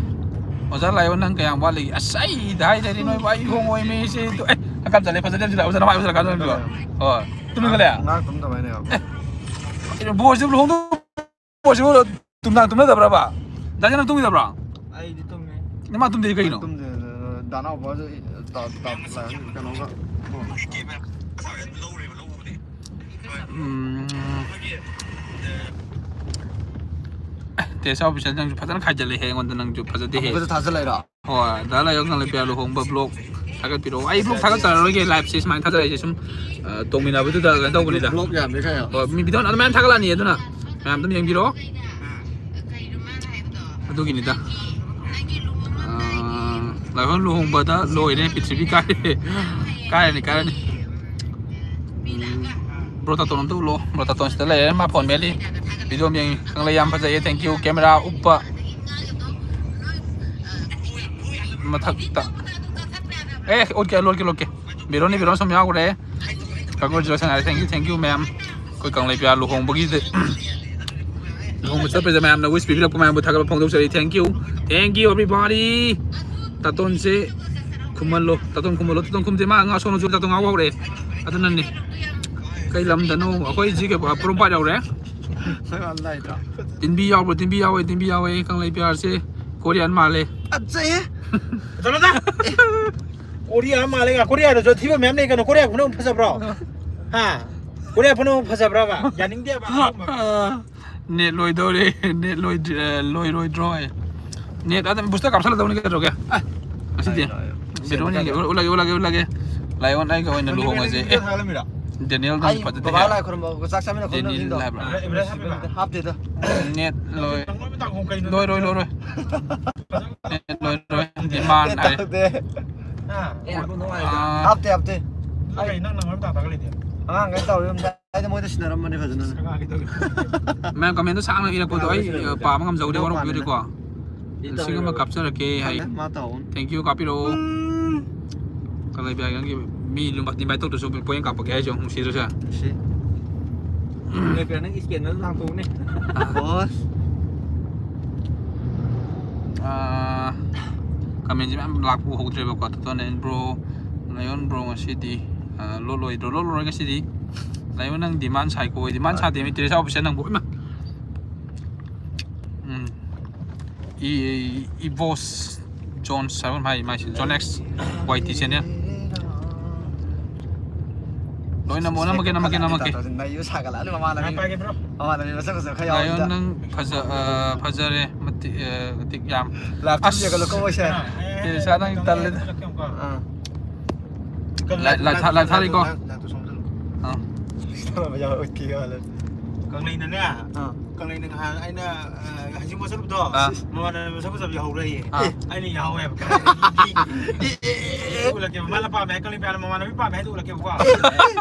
ꯑꯣꯖꯥ ꯂꯥꯏꯑꯣꯟ ꯅꯪ ꯀꯌꯥꯝ ꯋꯥꯠꯂꯤ? ꯑꯁ, ꯑꯩꯗ ꯍꯥꯏꯗ꯭ꯔꯗꯤ ꯅꯣꯏꯕꯨ ꯑꯩ ꯍꯣꯡꯉꯣꯏ ꯃꯤ ꯁꯤ ꯇꯨ-, ꯑꯦ, ꯍꯛꯀꯥꯝ ꯆꯠꯂꯦ, ꯐꯖꯅ ꯆꯠꯂꯦ, ꯑꯣꯖꯥꯅ ꯃꯥꯏ ꯑꯣꯟꯁꯤꯜꯂꯀꯥꯟꯗ ꯑꯣꯏꯅ ꯄꯤꯌꯣ꯫ ꯍꯣꯏ꯫ ꯇꯨꯝꯅꯤꯡꯈꯠꯂꯦ? ꯉꯥꯡ ꯇꯨꯝꯗꯕ ꯍꯥꯏꯅꯦꯕ꯫ ꯑꯦ, ꯀꯩꯅꯣ ꯕꯣꯜꯁꯤꯕꯨ ꯂꯨꯍꯣꯡꯗꯣꯏ ꯕꯣꯜꯁꯤꯕꯨ ꯇꯨꯝꯅꯥꯡ ꯇꯨꯝꯅꯗꯕ꯭ꯔꯕ? ꯗꯥ ꯖꯟ ꯅꯪ ꯇꯨꯝꯈꯤꯗꯕ꯭ꯔꯣ? ꯑꯩꯗꯤ ꯇꯨꯝꯃꯦ꯫ ꯅꯃꯥ ꯇꯨꯝꯗꯦꯗꯤ ꯀꯩꯅꯣ? ꯇꯨꯝꯗꯦ, ꯗꯥ ꯅꯥꯎꯕꯁꯨ ꯇ-, ꯇ-, ꯀꯩꯅꯣꯒ꯫ ꯎꯝ꯫ ꯇꯦꯁ ꯑꯣꯐꯤꯁꯔ ꯅꯪꯁꯨ ꯐꯖꯅ ꯈꯥꯏꯖꯜꯂꯦꯍꯦ ꯑꯩꯉꯣꯟꯗ, ꯅꯪꯁꯨ ꯐꯖꯗꯦꯍꯦ꯫ ꯑꯃꯨꯛꯀꯁꯨ ꯊꯥꯖꯜꯂꯛꯏꯔꯣ? ꯍꯣꯏ, ꯗꯥ ꯂꯥꯏꯌꯣꯡ ꯀꯪꯂꯩꯄꯤꯌꯥ ꯂꯨꯍꯣꯡꯕ ꯕ꯭ꯂꯣꯛ ꯊꯥꯒꯠꯄꯤꯔꯛꯑꯣ꯫ ꯑꯩ ꯕ꯭ꯂꯣꯛ ꯊꯥꯒꯠꯆꯔꯔꯣꯏꯒꯦ, ꯂꯥꯏꯐꯁꯦ ꯁꯨꯃꯥꯏꯅ ꯊꯥꯖꯔꯛꯏꯁꯦ ꯁꯨꯝ ꯑ, ꯇꯣꯡꯃꯤꯟꯅꯕꯗꯨꯗ ꯀꯩꯅꯣ ꯇꯧꯕꯅꯤꯗ꯫ ꯕ꯭ꯂꯣꯛ ꯌꯥꯝꯃꯦ ꯀꯩꯅꯣ꯫ ꯍꯣꯏ, ꯃꯤ ꯚꯤꯗꯤꯑꯣ ꯑꯗꯨꯃꯥꯏꯅ ꯊꯥꯒꯠꯂꯛꯑꯅꯤ, ꯑꯗꯨꯅ ꯃꯌꯥꯝ ꯑꯗꯨꯝ ꯌꯦꯡꯕꯤꯔꯣ꯫ ꯑꯗꯨꯒꯤꯅꯤꯗ꯫ ꯑ, ꯂꯥꯏꯍꯣꯟ ꯂꯨꯍꯣꯡꯕꯗ ꯂꯣꯏꯔꯦ, ꯄ꯭ꯔꯤꯊꯤꯕꯤ ꯀꯥꯏꯔꯦ꯫ ꯀꯥꯏꯔꯅꯤ, ꯀꯥꯏꯔꯅꯤ꯫ ꯕ꯭ꯔꯣ ꯇꯥꯇꯣꯟ ꯑꯝꯇ ꯎꯠꯂꯣ꯫ ꯕ꯭ꯔꯣ ꯇꯥꯇꯣꯟ ꯁꯤꯗ ꯂꯩꯔꯦ, ꯃꯥ ꯐꯣꯟ ꯃꯦꯠꯂꯤ꯫ ꯚꯤꯗꯤꯑꯣ ꯑꯃ ꯌꯦꯡꯉꯤ꯫ ꯀꯪꯂꯩ ꯌꯥꯝ ꯐꯖꯩꯌꯦ, thank you꯫ ꯀꯦꯃꯦꯔꯥ ꯎꯞꯄ ꯃꯊꯛꯇ꯫ ꯑꯦ, ꯎꯠꯀꯦ, ꯂꯣꯠꯀꯦ, ꯂꯣꯠꯀꯦ꯫ ꯕꯦꯔꯣꯅꯤ, ꯕꯦꯔꯣꯟ ꯁꯨꯝ ꯌꯥꯎꯈ꯭ꯔꯦ꯫ Congratulations ꯍꯥꯏꯔꯦ, thank you, thank you ꯃꯌꯥꯝ꯫ ꯑꯩꯈꯣꯏ ꯀꯪꯂꯩꯄꯤꯌꯥ ꯂꯨꯍꯣꯡꯕꯒꯤꯗ, ꯂꯨꯍꯣꯡꯕ ꯆꯠꯄꯁꯤꯗ ꯃꯌꯥꯝꯅ wish ꯄꯤꯕꯤꯔꯛꯄ ꯃꯌꯥꯝꯕꯨ ꯊꯥꯒꯠꯄ ꯐꯣꯡꯗꯣꯛꯆꯔꯤ꯫ Thank you, thank you everybody꯫ ꯇꯥꯇꯣꯟꯁꯦ ꯈꯨꯝꯍꯜꯂꯣ, ꯇꯥꯇꯣꯟ ꯈꯨꯝꯍꯜꯂꯣ꯫ ꯇꯥꯇꯣꯟ ꯈꯨꯝꯗꯦ, ꯃꯥ ꯉꯥ ꯁꯣꯛꯅꯁꯨ ꯇꯥꯇꯣꯟ ꯉꯥꯎꯕ ꯍꯧꯔꯛꯑꯦ꯫ ꯑꯗꯨꯅꯅꯤ꯫ ꯀꯩ ꯂꯝꯗꯅꯣ? ꯑꯩꯈꯣꯏ ꯁꯤ ꯀꯩ ꯄꯣꯔꯣꯝꯄꯥꯠ ꯌꯧꯔꯦ꯫ ꯇꯤꯟꯕꯤ ꯌꯥꯎꯕ꯭ꯔꯣ? ꯇꯤꯟꯕꯤ ꯌꯥꯎꯋꯦ, ꯇꯤꯟꯕꯤ ꯌꯥꯎꯋꯦ꯫ ꯀꯪꯂꯩꯄꯤꯌꯥꯁꯦ ꯀꯣꯔꯤꯌꯥꯟ ꯃꯥꯜꯂꯦ꯫ ꯐꯖꯩꯌꯦ꯫ ꯆꯠꯂꯣꯗ꯫ ꯀꯣꯔꯤꯌꯥ ꯃꯥꯜꯂꯦ꯫ ꯀꯣꯔꯤꯌꯥꯗꯁꯨ ꯑꯊꯤꯕ ꯃꯌꯥꯝ ꯂꯩ ꯀꯩꯅꯣ꯫ ꯀꯣꯔꯤꯌꯥ ꯈꯨꯅꯧ ꯐꯖꯕ꯭ꯔꯣ? ꯍꯥ? ꯀꯣꯔꯤꯌꯥ ꯈꯨꯅꯧ ꯐꯖꯕ꯭ꯔꯕ? ꯌꯥꯅꯤꯡꯗꯦꯕ꯫ ꯅꯦꯠ ꯂꯣꯏꯗꯧꯔꯦ, ꯅꯦꯠ ꯂꯣꯏꯗ꯭ꯔꯤ-, ꯑ, ꯂꯣꯏꯔꯣꯏꯗ꯭ꯔꯣ ꯍꯥꯏ꯫ ꯅꯦꯠ ꯑꯗꯨꯝ ꯕꯨꯁꯇꯔ ꯀꯥꯞꯁꯜꯂꯗꯧꯅꯤ ꯀꯩꯗꯧꯔꯒꯦ? ꯑꯁꯤꯗꯤ꯫ ꯕꯦꯔꯣꯅꯤꯒꯤ ꯎꯠꯂꯒꯦ, ꯎꯠꯂꯒꯦ, ꯎꯠꯂꯒꯦ꯫ ꯂꯥꯏꯑꯣꯟ ꯑꯩꯒ ꯑꯣꯏꯅ ꯂꯨꯍꯣꯡꯉꯁꯦ꯫ ꯑꯦ, ꯗꯦꯅꯤꯌꯦꯜ ꯅꯪ ꯑꯩ ꯐꯖꯗꯦ꯫ ꯕꯕꯥ ꯂꯥꯏ ꯈꯨꯔꯨꯝꯕ ꯆꯥꯛ ꯆꯥꯃꯤꯟꯅ ꯗꯦꯅꯤꯌꯦꯜ ꯈꯣꯠꯃꯤꯟꯅꯕꯁꯤꯡꯗꯣ ꯍꯥꯏꯕ꯭ꯔꯥ? ꯏꯕ꯭ꯔꯥꯍꯤꯝ ꯍꯥꯞꯄꯤꯕ? ꯍꯥꯞꯇꯦꯗ꯫ ꯅꯦꯠ ꯂꯣꯏ-, ꯅꯪ ꯂꯣꯏ ꯃꯇꯥꯡ ꯀꯩꯅꯣ? ꯂꯣꯏꯔꯣꯏ, ꯂꯣꯏꯔꯣꯏ꯫ ꯅꯦꯠ ꯂꯣꯏꯔꯣꯏ꯫ ꯗꯤꯃꯥꯟ ꯍꯥꯏ꯫ ꯇꯧꯗꯦ꯫ ꯍꯥ? ꯑꯥ, ꯍꯥꯞꯇꯦ, ꯍꯥꯞꯇꯦ꯫ ꯅꯪ ꯀꯩ, ꯅꯪ ꯅꯪ ꯃꯇꯥꯡ ꯇꯥꯛꯂꯛꯏꯗꯤ? ꯑꯉꯥꯡꯈꯩ ꯇꯧꯔꯤ ꯃꯇꯥꯏꯗ ꯃꯣꯏꯗ ꯁꯤꯟꯅꯔꯝꯕꯅꯤ ꯐꯖꯅ꯫ ꯑꯉꯥꯡꯒꯤ ꯇꯧꯔꯤ꯫ ꯃꯌꯥꯝ ꯀꯃꯦꯟꯗꯣ ꯁꯥꯡꯅ ꯏꯔꯛꯄꯗꯣ ꯑꯩ, ꯑ, ꯄꯥꯕ ꯉꯝꯖꯍꯧꯗꯦ, ꯋꯥꯔꯧꯕꯤꯔꯣꯏꯀꯣ꯫ ꯂꯤꯁꯤꯡ ꯑꯃ ꯀꯥꯞꯆꯔꯛꯀꯦ ꯍꯥꯏ꯫ ꯃꯥ ꯇꯧꯕꯅꯤ꯫ Thank you, ꯀꯥꯞꯄꯤꯔꯛꯑꯣ꯫ ꯀꯪꯂꯩꯄꯤꯌꯥꯒꯤ ꯃꯤ ꯂꯨꯝꯕ invite ꯇꯧꯗ꯭ꯔꯁꯨ ꯄꯣꯌꯦꯡ ꯀꯥꯞꯄꯛꯀꯦ ꯍꯥꯏꯁꯦ ꯅꯨꯡꯁꯤꯗ꯭ꯔꯁꯨ꯫ ꯁꯤ꯫ ꯅꯪ ꯏꯁꯀꯦꯟꯗꯨ ꯂꯥꯡꯊꯣꯛꯎꯅꯦ꯫ ꯕꯣꯁ꯫ ꯑꯥ, ꯀꯃꯦꯟꯁꯦ ꯃꯌꯥꯝ ꯂꯥꯛꯄ ꯎꯍꯧꯗ꯭ꯔꯦꯕꯀꯣ꯫ ꯇꯣꯇꯣꯅꯦꯟ ꯕ꯭ꯔꯣ, ꯂꯥꯏꯑꯣꯟ ꯕ꯭ꯔꯣ ꯉꯁꯤꯗꯤ, ꯑꯥ, ꯂꯣꯠꯂꯣꯏꯗ꯭ꯔꯣ? ꯂꯣꯠꯂꯔꯣꯏ ꯉꯁꯤꯗꯤ꯫ ꯂꯥꯏꯑꯣꯟ ꯅꯪ ꯗꯤꯃꯥꯟ ꯁꯥꯏꯀꯣ꯫ ꯗꯤꯃꯥꯟ ꯁꯥꯗꯦ ꯃꯤ ꯇ꯭ꯔꯦꯁ ꯑꯣꯐꯤꯁꯔ ꯅꯪꯕꯨ꯫ ꯏꯃꯥ꯫ ꯎꯝ꯫ ꯏ-, ꯏꯕꯣꯁ ꯖꯣꯟꯁ ꯍꯥꯏꯕ ꯑꯃ ꯍꯥꯏ ꯃꯥꯏꯁꯦ꯫ John X Y T channel. ꯅꯝꯃꯣ, ꯅꯝꯃꯛꯀꯦ, ꯅꯝꯃꯛꯀꯦ, ꯅꯝꯃꯛꯀꯦ꯫ ꯅꯩꯌꯨ ꯁꯥꯒꯠꯂꯛꯑꯅꯤ ꯃꯃꯥꯟꯅꯕꯤ꯫ ꯄꯥꯏꯒꯦ ꯕ꯭ꯔꯣ꯫ ꯃꯃꯥꯟꯅꯕꯤ ꯃꯁꯛ ꯃꯁꯛ ꯈꯔ ꯂꯥꯏꯑꯣꯟ ꯌꯥꯎꯕꯗ꯫ ꯅꯪ ꯐꯖ ꯑ, ꯐꯖꯔꯦ ꯃꯇꯤꯛ ꯑ, ꯃꯇꯤꯛ ꯌꯥꯝ꯫ ꯂꯥꯏꯐꯇ ꯑꯁ꯫ ꯌꯦꯡꯍꯜꯂꯨꯀꯣ ꯃꯣꯏꯁꯦ꯫ ꯑꯦ, ꯁꯥ ꯅꯪ ꯇꯜꯂꯦꯗ꯫ ꯑꯥ꯫ ꯂꯥꯏ- ꯂꯥꯏ ꯊꯥ- ꯂꯥꯏ ꯊꯥꯔꯤꯀꯣ? ꯂꯥꯏꯐꯇꯨ ꯁꯣꯝꯗ꯫ ꯑꯥ꯫ ꯁꯤꯗ ꯌꯥꯎ ꯑꯣꯏꯈꯤꯒꯦ ꯍꯥꯏꯔ꯫ ꯀꯪꯂꯩꯅꯅꯦ꯫ ꯑꯥ꯫ ꯀꯪꯂꯩꯅ ꯉꯍꯥꯟ ꯑꯩꯅ ꯑ, ꯍꯩꯖꯤꯡꯄꯣꯠ ꯆꯠꯂꯨꯕꯗꯣ꯫ ꯑꯥ꯫ ꯃꯃꯥꯟꯅꯕꯤ ꯃꯁꯛ ꯐꯖꯕ ꯌꯥꯎꯍꯧꯔꯦꯌꯦ꯫ ꯑꯥ꯫ ꯑꯩꯅ ꯌꯥꯎꯋꯦꯕ꯫ ꯎꯠꯂꯛꯀꯦꯕ꯫ ꯃꯥꯅ ꯄꯥꯝꯃꯦ ꯍꯥꯏ ꯀꯪꯂꯩ ꯄꯥꯝꯃꯦ, ꯃꯃꯥꯟꯅꯕꯤ ꯄꯥꯝꯃꯦ ꯍꯥꯏꯗꯣ ꯎꯠꯂꯛꯀꯦꯕꯀꯣ꯫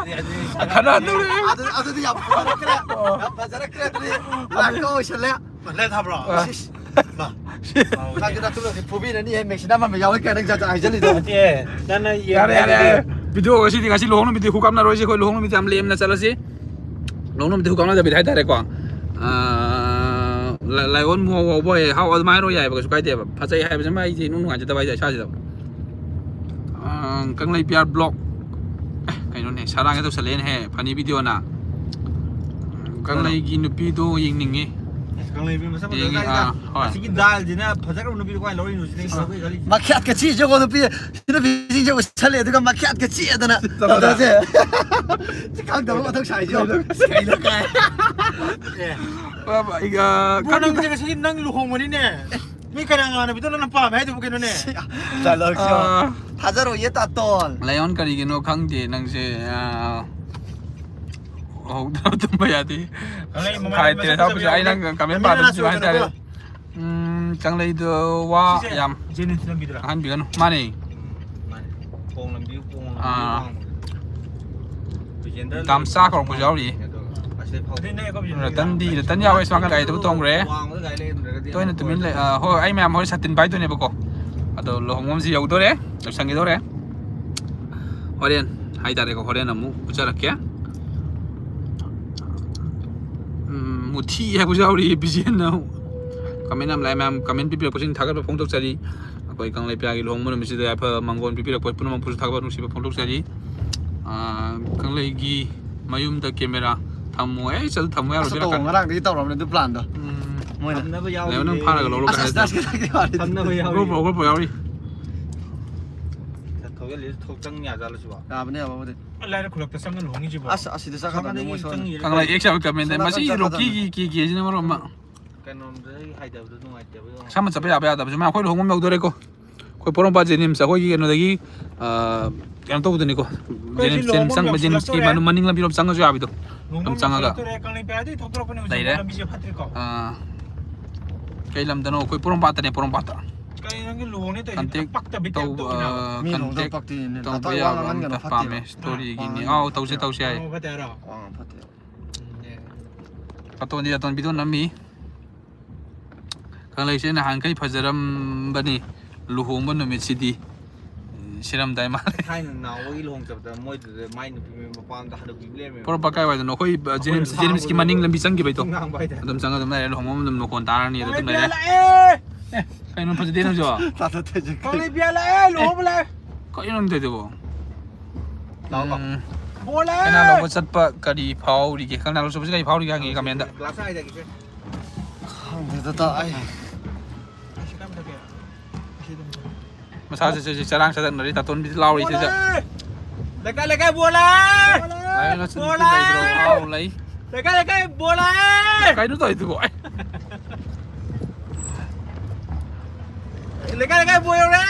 ꯈꯠꯅꯗꯧꯔꯦ꯫ ꯑꯗꯨ- ꯑꯗꯨꯗꯤ ꯌꯥꯝ ꯐꯖꯔꯛꯈ꯭ꯔꯦ꯫ ꯌꯥꯝ ꯐꯖꯔꯛꯈ꯭ꯔꯦ ꯑꯗꯨꯗꯤ꯫ ꯂꯥꯏꯐꯀ ꯑꯣꯏꯁꯜꯂꯦ꯫ ꯂꯦ ꯊꯥꯕ꯭ꯔꯣ? ꯑꯥ꯫ ꯏꯁ, ꯏꯁ꯫ ꯃꯥ꯫ ꯅꯪꯒꯤ ꯅꯇꯨ ꯂꯣꯏꯁꯤ ꯐꯨꯕꯤꯔꯅꯤ ꯍꯦ, ꯃꯦꯛꯁꯤꯅ ꯑꯃ ꯌꯥꯎꯋꯦ ꯀꯥꯏꯅ ꯖꯥꯠ ꯖꯥꯠ ꯍꯥꯏꯖꯜꯂꯤꯗꯣ꯫ ꯅꯠꯇꯦ, ꯅꯪꯅ ꯌꯥꯔꯦ, ꯌꯥꯔꯦ, ꯌꯦꯡꯉꯗꯤ ꯌꯥꯔꯦ꯫ ꯚꯤꯗꯤꯑꯣ ꯉꯁꯤꯗꯤ, ꯉꯁꯤ ꯂꯨꯍꯣꯡ ꯅꯨꯃꯤꯠꯇꯤ ꯈꯨ ꯀꯥꯞꯅꯔꯣꯏꯁꯦ, ꯑꯩꯈꯣꯏ ꯂꯨꯍꯣꯡ ꯅꯨꯃꯤꯠꯇꯤ ꯌꯥꯝ ꯂꯦꯝꯅ ꯆꯠꯂꯁꯤ꯫ ꯂꯨꯍꯣꯡ ꯅꯨꯃꯤꯠꯇꯤ ꯈꯨ ꯀꯥꯞꯅꯗꯕꯤꯗ ꯍꯥꯏꯇꯥꯔꯦꯀꯣ꯫ ꯑꯥ, ꯂꯥ- ꯂꯥꯏꯑꯣꯟ ꯃꯨꯍꯧ ꯍꯧꯕ ꯑꯣꯏ, ꯍꯥꯎ, ꯑꯗꯨꯃꯥꯏꯅ ꯑꯣꯏ ꯌꯥꯏꯕ, ꯀꯩꯁꯨ ꯀꯥꯏꯗꯦꯕ꯫ ꯐꯖꯩ ꯍꯥꯏꯕꯁꯤꯃ ꯑꯩꯁꯦ ꯏꯅꯨꯡ ꯅꯨꯡꯉꯥꯏꯖꯗꯕ ꯍꯥꯏꯇꯥꯔꯦ ꯏꯁꯥꯁꯤꯗ꯫ ꯑꯥ, ꯀꯪꯂꯩ ꯄꯤꯌꯥꯔ ꯕ꯭ꯂꯣꯛ꯫ ꯑꯦ, ꯀꯩꯅꯣꯅꯦ, ꯁꯥꯔꯥꯡꯒ ꯇꯧꯁꯜꯂꯦꯅꯦꯍꯦ, ꯐꯅꯤ ꯚꯤꯗꯤꯑꯣꯅ꯫ ꯀꯪꯂꯩꯒꯤ ꯅꯨꯄꯤꯗꯣ ꯌꯦꯡꯅꯤꯡꯉꯤ꯫ ꯀꯪꯂꯩꯕꯤ ꯃꯁꯛ ꯐꯖꯕ ꯌꯦꯡꯉꯤ, ꯂꯩꯀꯥꯏꯁꯤꯗ꯫ ꯑꯥ, ꯍꯣꯏ꯫ ꯑꯁꯤꯒꯤ ꯗꯥꯜꯁꯤꯅ ꯐꯖꯈ꯭ꯔꯕ ꯅꯨꯄꯤꯗꯣ ꯀꯃꯥꯏꯅ ꯂꯧꯔꯤꯅꯣ ꯁꯤꯅꯤ ꯑꯩ ꯈꯪꯗꯦ ꯈꯜꯂꯤꯁꯦ꯫ ꯃꯈ꯭ꯌꯥꯠꯀ ꯆꯤꯛꯏꯁꯦ ꯅꯨꯄꯤ, ꯁꯤ ꯅꯨꯄꯤꯁꯤꯡꯁꯦ ꯎꯠꯁꯜꯂꯦ ꯑꯗꯨꯒ ꯃꯈ꯭ꯌꯥꯠꯀ ꯆꯤꯛꯑꯗꯅ ꯇꯧꯔꯁꯦ꯫ ꯁꯤ ꯈꯪꯗꯕ ꯃꯊꯧ ꯁꯥꯏꯁꯦ꯫ ꯀꯩꯅꯣ ꯀꯥꯏ꯫ ꯑꯦ, ꯑ, ꯑꯩꯒ ꯕ꯭ꯔꯣ, ꯅꯪꯁꯦ ꯉꯁꯤ ꯅꯪ ꯂꯨꯍꯣꯡꯕꯅꯤꯅꯦ꯫ ꯃꯤ ꯀꯅꯥ ꯉꯥꯟꯅꯕꯤꯗꯣ ꯅꯪꯅ ꯄꯥꯝꯃꯦ ꯍꯥꯏꯗꯨꯕꯨ ꯀꯩꯅꯣꯅꯦ? ꯗꯥꯏꯂꯣꯛꯁꯦ ꯑꯥ꯫ ꯊꯥꯖꯔꯣꯏꯌꯦ ꯇꯥꯇꯣꯟ꯫ ꯂꯥꯏꯑꯣꯟ ꯀꯔꯤꯒꯤꯅꯣ ꯈꯪꯗꯦ ꯅꯪꯁꯦ, ꯑ, ꯍꯧꯗꯕ ꯇꯨꯝꯕ ꯌꯥꯗꯦ꯫ ꯀꯪꯂꯩ ꯃꯃꯥꯟꯅꯕꯤ ꯈꯥꯏꯇꯦ ꯃꯁꯛ ꯊꯕꯛꯁꯦ ꯐꯖꯕ ꯑꯩ ꯅꯪ ꯌꯥꯎꯕꯅꯦ꯫ ꯀꯃꯦꯟ ꯀꯃꯦꯟ ꯄꯥꯗꯕꯁꯨ ꯂꯥꯛꯑꯁꯨ ꯍꯥꯏꯇꯥꯔꯦ꯫ ꯀꯩꯅꯣꯀꯣ꯫ ꯎꯝ, ꯀꯪꯂꯩꯗꯣ ꯋꯥ ꯁꯤꯁꯦ ꯌꯥꯝ ꯖꯦꯅꯤꯁ ꯅꯝꯕꯤꯗꯨꯔꯥ? ꯑꯍꯟꯕꯤꯒꯅꯨ꯫ ꯃꯥꯅꯦ꯫ ꯃꯥꯅꯦ꯫ ꯈꯣꯡ ꯂꯝꯕꯤ, ꯈꯣꯡ ꯂꯝꯕꯤ ꯑꯥ꯫ ꯋꯥꯡꯃꯗ꯫ ꯄ꯭ꯔꯦꯖꯦꯟꯗꯔ ꯗꯥꯝꯆꯥ ꯀꯧꯔꯛꯄꯁꯨ ꯌꯥꯎꯔꯤ꯫ ꯑꯗꯨꯒ ꯑꯁꯤꯗꯩ ꯐꯥꯎꯗꯤ ꯅꯛꯑꯦꯀꯣ, ꯄ꯭ꯔꯦꯖꯦꯟꯗꯔ꯫ ꯔꯇꯟꯗꯤ, ꯔꯇꯟ ꯌꯥꯎꯋꯦ, ꯁꯨꯃꯥꯡ ꯒꯥꯔꯤꯗꯕꯨ ꯇꯣꯡꯈ꯭ꯔꯦ꯫ ꯋꯥꯡꯃꯗ ꯒꯥꯔꯤ ꯂꯩꯔꯝꯗ꯭ꯔꯒꯗꯤ ꯇꯣꯏꯅ ꯑꯃꯨꯛ ꯇꯨꯃꯤꯟ ꯂꯩ꯫ ꯑꯣꯏꯔꯣꯏꯗꯕ꯫ ꯑ, ꯍꯣꯏ, ꯑꯩ ꯃꯌꯥꯝ ꯍꯣꯔꯦꯟ ꯁꯥꯇꯤꯟ ꯄꯥꯏꯗꯣꯏꯅꯦꯕꯀꯣ꯫ ꯑꯗꯣ ꯂꯨꯍꯣꯡꯐꯝꯁꯤ ꯌꯧꯗꯣꯔꯦ, ꯌꯧꯁꯟꯈꯤꯗꯣꯔꯦ꯫ ꯍꯣꯔꯦꯟ ꯍꯥꯏꯇꯥꯔꯦꯀꯣ, ꯍꯣꯔꯦꯟ ꯑꯃꯨꯛ ꯎꯠꯆꯔꯛꯀꯦ꯫ ꯎꯝ, ꯃꯨꯊꯤ ꯍꯥꯏꯕꯁꯨ ꯌꯥꯎꯔꯤ, ꯕꯤꯖꯦꯟꯅ꯫ ꯀꯃꯦꯟ ꯌꯥꯝ ꯂꯥꯛꯑꯦ, ꯃꯌꯥꯝ ꯀꯃꯦꯟ ꯄꯤꯕꯤꯔꯛꯄꯁꯤꯡ ꯊꯥꯒꯠꯄ ꯐꯣꯡꯗꯣꯛꯆꯔꯤ꯫ ꯑꯩꯈꯣꯏ ꯀꯪꯂꯩ ꯄꯤꯌꯥꯒꯤ ꯂꯨꯍꯣꯡꯕ ꯅꯨꯃꯤꯠꯁꯤꯗ ꯌꯥꯏꯐ ꯃꯪꯒꯣꯜ ꯄꯤꯕꯤꯔꯛꯄ ꯄꯨꯝꯅꯃꯛꯄꯨꯁꯨ ꯊꯥꯒꯠꯄ ꯅꯨꯡꯁꯤꯕ ꯐꯣꯡꯗꯣꯛꯆꯔꯤ꯫ ꯑꯥ, ꯀꯪꯂꯩꯒꯤ ꯃꯌꯨꯝꯗ ꯀꯦꯃꯦꯔꯥ ꯊꯝꯃꯣ꯫ ꯑꯦ, ꯑꯗꯨ ꯊꯝꯃꯣ ꯌꯥꯔꯣꯏ, ꯑꯁ, ꯕꯦꯔꯥ ꯇꯧ, ꯀꯥꯅꯤ꯫ ꯉꯔꯥꯡꯗꯒꯤ ꯇꯧꯔꯕꯅꯦ ꯑꯗꯨ ꯄ꯭ꯂꯥꯟꯗꯣ꯫ ꯎꯝ, ꯃꯣꯏꯅ꯫ ꯊꯝꯅꯕ ꯂꯥꯏꯑꯣꯟ ꯅꯪ ꯌꯥꯎꯔꯤꯌꯦ꯫ ꯐꯥꯔꯒ ꯂꯧꯔꯣ ꯑꯁ, ꯀꯥꯏ ꯑꯁ, ꯑꯁ, ꯍꯥꯏꯗꯣ꯫ ꯑꯁ, ꯑꯁ, ꯊꯝꯅꯕ ꯌꯥꯎꯔꯤ꯫ ꯒꯣꯜ ꯄꯣ, ꯒꯣꯜ ꯄꯣ ꯌꯥꯎꯔꯤ꯫ ꯊꯣꯛ ꯆꯪ ꯌꯥꯖꯥꯠꯂꯣ ꯁꯤꯕꯣ? ꯌꯥꯕꯅꯦ, ꯌꯥꯕꯕꯨꯗꯤ꯫ ꯂꯥꯏꯔ ꯈꯨꯂꯛꯇ ꯆꯪꯉ ꯂꯨꯍꯣꯡꯉꯤꯁꯤꯕꯣ? ꯑꯁ, ꯑꯁꯤꯗ ꯆꯪꯉꯗꯕꯅꯤ ꯃꯣꯏ ꯁꯣꯝꯗ꯫ ꯆꯪꯉꯤ꯫ ꯈꯪꯂꯦ ꯑꯦꯛꯁ ꯌꯥꯎꯋꯤ ꯀꯃꯦꯟꯗ꯫ ꯁꯣꯝ ꯅꯥꯀꯟ ꯃꯁꯤ ꯆꯠꯄ ꯔꯣꯀꯤꯒꯤ ꯀꯤ ꯀꯦꯁꯤꯅ ꯃꯔꯣꯝ ꯑꯃ꯫ ꯀꯩꯅꯣꯝꯗ ꯑꯩ ꯍꯥꯏꯗꯕꯗꯣ ꯅꯨꯡꯉꯥꯏꯇꯦꯕ꯫ ꯁꯝꯅ ꯆꯠꯄ ꯌꯥꯕ ꯌꯥꯗꯕꯁꯨ ꯃꯌꯥꯝ꯫ ꯑꯩꯈꯣꯏ ꯂꯨꯍꯣꯡꯕ ꯑꯃ ꯌꯧꯗꯣꯔꯦꯀꯣ꯫ ꯑꯩꯈꯣꯏ ꯄꯣꯔꯣꯝꯄꯥꯠ ꯖꯦꯅꯤꯝꯁ ꯑꯩꯈꯣꯏꯒꯤ ꯀꯩꯅꯣꯗꯒꯤ, ꯑ, ꯀꯩꯅꯣ ꯇꯧꯕꯗꯨꯅꯤꯀꯣ꯫ ꯑꯩꯈꯣꯏ ꯁꯤ ꯖꯦꯅꯤꯝꯁ, ꯂꯨꯍꯣꯡꯕ ꯖꯦꯅꯤꯝꯁ ꯆꯪꯕ, ꯑꯃ ꯖꯦꯅꯤꯝꯁꯀꯤ ꯌꯧꯁꯤꯜꯂꯛꯇꯣꯔꯦ꯫ ꯃꯅꯨꯡ, ꯃꯅꯤꯡ ꯂꯝꯕꯤꯔꯣꯝ ꯆꯪꯉꯁꯨ ꯌꯥꯕꯤꯗꯣ꯫ ꯂꯨꯍꯣꯡꯕ ꯑꯗꯨꯝ ꯆꯪꯉꯒ ꯌꯧꯁꯤꯜꯂꯛꯇꯣꯔꯦ꯫ ꯀꯪꯂꯩꯄꯥꯛꯗꯤ ꯊꯣꯛꯇꯣꯔꯛꯄꯅꯦ ꯍꯧꯖꯤꯛ꯫ ꯂꯩꯔꯦ꯫ ꯂꯝꯕꯤꯁꯦ ꯐꯠꯇ꯭ꯔꯤꯀꯣ꯫ ꯑ, ꯀꯩ ꯂꯝꯗꯅꯣ? ꯑꯩꯈꯣꯏ ꯄꯣꯔꯣꯝꯄꯥꯠꯇꯅꯦ, ꯄꯣꯔꯣꯝꯄꯥꯠꯇ꯫ ꯀꯩ ꯅꯪꯒꯤ ꯂꯨꯍꯣꯡꯅꯤ ꯇꯧꯔꯤꯁꯦ? ꯀꯟꯇꯦꯛ ꯄꯛꯇꯕꯤ ꯇꯥꯏꯞ ꯇꯧꯕ, ꯇꯧꯏꯅ꯫ ꯑ, ꯃꯤ ꯂꯨꯍꯣꯡꯗꯧ ꯀꯟꯇꯦꯛ ꯄꯛꯇꯦꯅꯦ꯫ ꯇꯧꯕ ꯅꯥꯇꯩ ꯋꯥ ꯌꯥꯕ ꯉꯥꯡꯍꯟꯒꯅꯨ, ꯑꯝꯇ ꯐꯠꯇꯦꯕ꯫ ꯄꯥꯝꯃꯦ꯫ ꯁ꯭ꯇꯣꯔꯤꯒꯤꯅꯤ꯫ ꯋꯥ ꯑꯥꯎ, ꯉꯥꯡꯍꯟꯒꯅꯨ, ꯇꯧꯁꯦ, ꯐꯠꯇꯦꯕ꯫ ꯇꯧꯁꯦ ꯍꯥꯏ꯫ ꯑꯣ, ꯐꯠꯇꯦꯕ꯫ ꯎꯝ, ꯌꯥꯏ꯫ ꯀꯥꯇꯣꯟꯗꯤ ꯀꯥꯇꯣꯟ ꯚꯤꯗꯤꯑꯣ ꯅꯝꯃꯤ꯫ ꯀꯪꯂꯩꯁꯦ ꯅꯍꯥꯟꯈꯩ ꯐꯖꯔꯝꯕꯅꯤ꯫ ꯂꯨꯍꯣꯡꯕ ꯅꯨꯃꯤꯠꯁꯤꯗꯤ ꯁꯤꯔꯝꯗꯥꯏ ꯃꯥꯜꯂꯦ꯫ ꯊꯥꯏꯅ ꯅꯥꯎꯕꯒꯤ ꯂꯨꯍꯣꯡ ꯆꯠꯄꯗ ꯃꯣꯏꯗꯨꯗ ꯃꯥꯏ ꯅꯨꯄꯤ ꯃꯄꯥꯝꯗ ꯍꯅꯨꯕꯤ ꯑꯃ ꯂꯩꯔꯝꯃꯦꯕ꯫ ꯄꯣꯔꯣꯝꯄꯥꯠ ꯀꯥꯏ ꯋꯥꯏꯗꯅꯣ? ꯑꯩꯈꯣꯏ, ꯑ, ꯖꯦꯅꯤꯝꯁ, ꯑꯩꯈꯣꯏꯅ ꯖꯦꯅꯤꯝꯁꯀꯤ ꯃꯅꯤꯡ ꯂꯝꯕꯤ ꯆꯪꯈꯤꯕꯩꯗꯣ꯫ ꯉꯥꯡꯕ ꯍꯥꯏꯇꯥꯔꯦ꯫ ꯑꯗꯨꯝ ꯆꯪꯉ ꯑꯗꯨꯝ ꯂꯩꯔꯦ꯫ ꯂꯨꯍꯣꯡꯕ ꯑꯗꯨꯝ ꯃꯈꯣꯟ ꯇꯥꯔꯅꯤ꯫ ꯑꯗꯨꯝ ꯀꯪꯂꯩ ꯕꯤꯌꯥ ꯂꯩꯔꯦ꯫ ꯂꯥꯛꯑꯦ! ꯀꯩꯅꯣ ꯐꯖꯗꯦ ꯅꯪꯁꯨ? ꯇꯥꯊꯣꯛꯇꯣꯏꯁꯦ꯫ ꯀꯪꯂꯩ ꯕꯤꯌꯥ ꯂꯥꯛꯑꯦ! ꯂꯨꯍꯣꯡꯕ ꯂꯥꯛꯑꯦ! ꯀꯩꯅꯣ ꯅꯪ ꯇꯧꯔꯤꯗꯨꯕꯣ? ꯂꯥꯛꯑꯣ, ꯂꯥꯛꯑꯣ꯫ ꯎꯝ, ꯕꯣꯜ ꯂꯥꯛꯑꯦ! ꯀꯩꯅꯥ ꯂꯧꯕ ꯆꯠꯄ ꯀꯔꯤ ꯐꯥꯎꯔꯤꯒꯦ? ꯀꯩꯅꯥ ꯂꯧꯕ ꯆꯠꯄꯁꯦ ꯀꯔꯤ ꯐꯥꯎꯔꯤꯒꯦ ꯍꯪꯉꯦ ꯀꯃꯦꯟꯗ꯫ ꯒ꯭ꯂꯥꯁ ꯍꯥꯏꯗꯒꯤꯁꯦ꯫ ꯈꯪꯗꯦꯗ, ꯇꯥ ꯑꯩ꯫ ꯑꯁꯤ ꯀꯔꯝ ꯊꯛꯀꯦ? ꯑꯁꯤ ꯑꯗꯨꯝ ꯊꯛꯀꯦ꯫ ꯃꯁꯥꯁꯦ ꯁꯤ ꯆꯔꯥꯡ ꯆꯗꯠꯅꯔꯤ꯫ ꯇꯥꯇꯣꯟꯕꯤꯗꯤ ꯂꯥꯎꯔꯤ ꯁꯤꯗ꯫ ꯂꯩꯀꯥꯏ ꯂꯩꯀꯥꯏ ꯕꯣꯜ ꯂꯥꯛꯑꯦ! ꯂꯥꯏ ꯉꯁꯤ ꯕꯣꯜ ꯅꯨꯄꯤ ꯂꯩꯇ꯭ꯔꯣ? ꯂꯥꯛꯑꯦ! ꯑꯥꯎ ꯂꯩ꯫ ꯂꯩꯀꯥꯏ ꯂꯩꯀꯥꯏ ꯕꯣꯜ ꯂꯥꯛꯑꯦ! ꯀꯩꯅꯣ ꯇꯧꯔꯤꯗꯨꯕꯣ? ꯑꯩ ꯂꯩꯀꯥꯏ ꯂꯩꯀꯥꯏ ꯕꯣꯜ ꯌꯧꯔꯦ!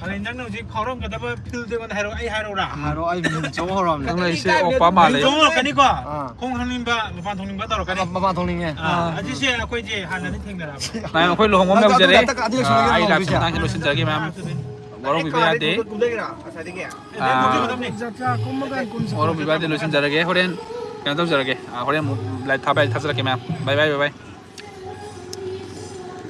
ꯑꯗꯩ ꯅꯪꯅ ꯍꯧꯖꯤꯛ ꯐꯥꯎꯔꯝꯒꯗꯕ ꯐꯤꯜꯗꯣ ꯑꯩꯉꯣꯟꯗ ꯍꯥꯏꯔꯛꯑꯣ, ꯑꯩ ꯍꯥꯏꯔꯛꯎꯔꯥ? ꯍꯥꯏꯔꯣ, ꯑꯩ ꯃꯤꯡ ꯆꯣꯡ ꯍꯧꯔꯝꯅꯦ꯫ ꯅꯪ ꯂꯩꯁꯦ ꯑꯣꯄꯥ ꯃꯥꯜꯂꯦ꯫ ꯆꯣꯡ ꯍꯧꯔꯛꯀꯅꯤꯀꯣ? ꯑꯥ꯫ ꯈꯣꯡ ꯍꯥꯝꯅꯤꯡꯕ, ꯃꯄꯥꯟ ꯊꯣꯛꯅꯤꯡꯕ ꯇꯧꯔꯛꯀꯅꯤ꯫ ꯃꯄꯥꯟ ꯊꯣꯛꯅꯤꯡꯉꯦ꯫ ꯑꯥ, ꯑꯁꯤꯁꯦ ꯑꯩꯈꯣꯏꯁꯦ ꯍꯥꯟꯅꯗꯤ ꯊꯦꯡꯅꯔꯛꯑꯕ꯫ ꯃꯌꯥꯝ ꯑꯩꯈꯣꯏ ꯂꯨꯍꯣꯡꯕ ꯑꯃ ꯑꯗꯨ ꯌꯧꯖꯔꯦ꯫ ꯑꯝꯇ ꯑꯅꯤꯔꯛ ꯁꯨꯅ ꯑꯥ, ꯑꯩ ꯂꯥꯏꯐ ꯂꯨꯍꯣꯡꯗꯣꯏꯁꯦ꯫ ꯃꯇꯥꯡꯁꯤ ꯂꯣꯏꯁꯤꯟꯖꯔꯒꯦ ꯃꯌꯥꯝ꯫ ꯋꯥꯔꯧꯕꯤꯕ ꯌꯥꯗꯦ꯫ ꯀꯨꯝꯊꯒꯦꯔꯥ? ꯉꯁꯥꯏꯗꯒꯤ? ꯑꯥ, ꯃꯇꯝꯅꯤ꯫ ꯋꯥꯔꯧꯕꯤꯕ ꯌꯥꯗꯦ꯫ ꯂꯣꯏꯁꯤꯟꯖꯔꯒꯦ꯫ ꯍꯣꯔꯦꯟ ꯀꯩꯅꯣ ꯇꯧꯖꯔꯒꯦ꯫ ꯑꯥ, ꯍꯣꯔꯦꯟ ꯑꯃꯨꯛ ꯂꯥꯏꯐ ꯊꯥꯕ ꯌꯥꯏ, ꯊꯥꯖꯔꯛꯀꯦ ꯃꯌꯥꯝ꯫ ꯕꯥꯏ ꯕꯥꯏ, ꯕꯥꯏ ꯕꯥꯏ꯫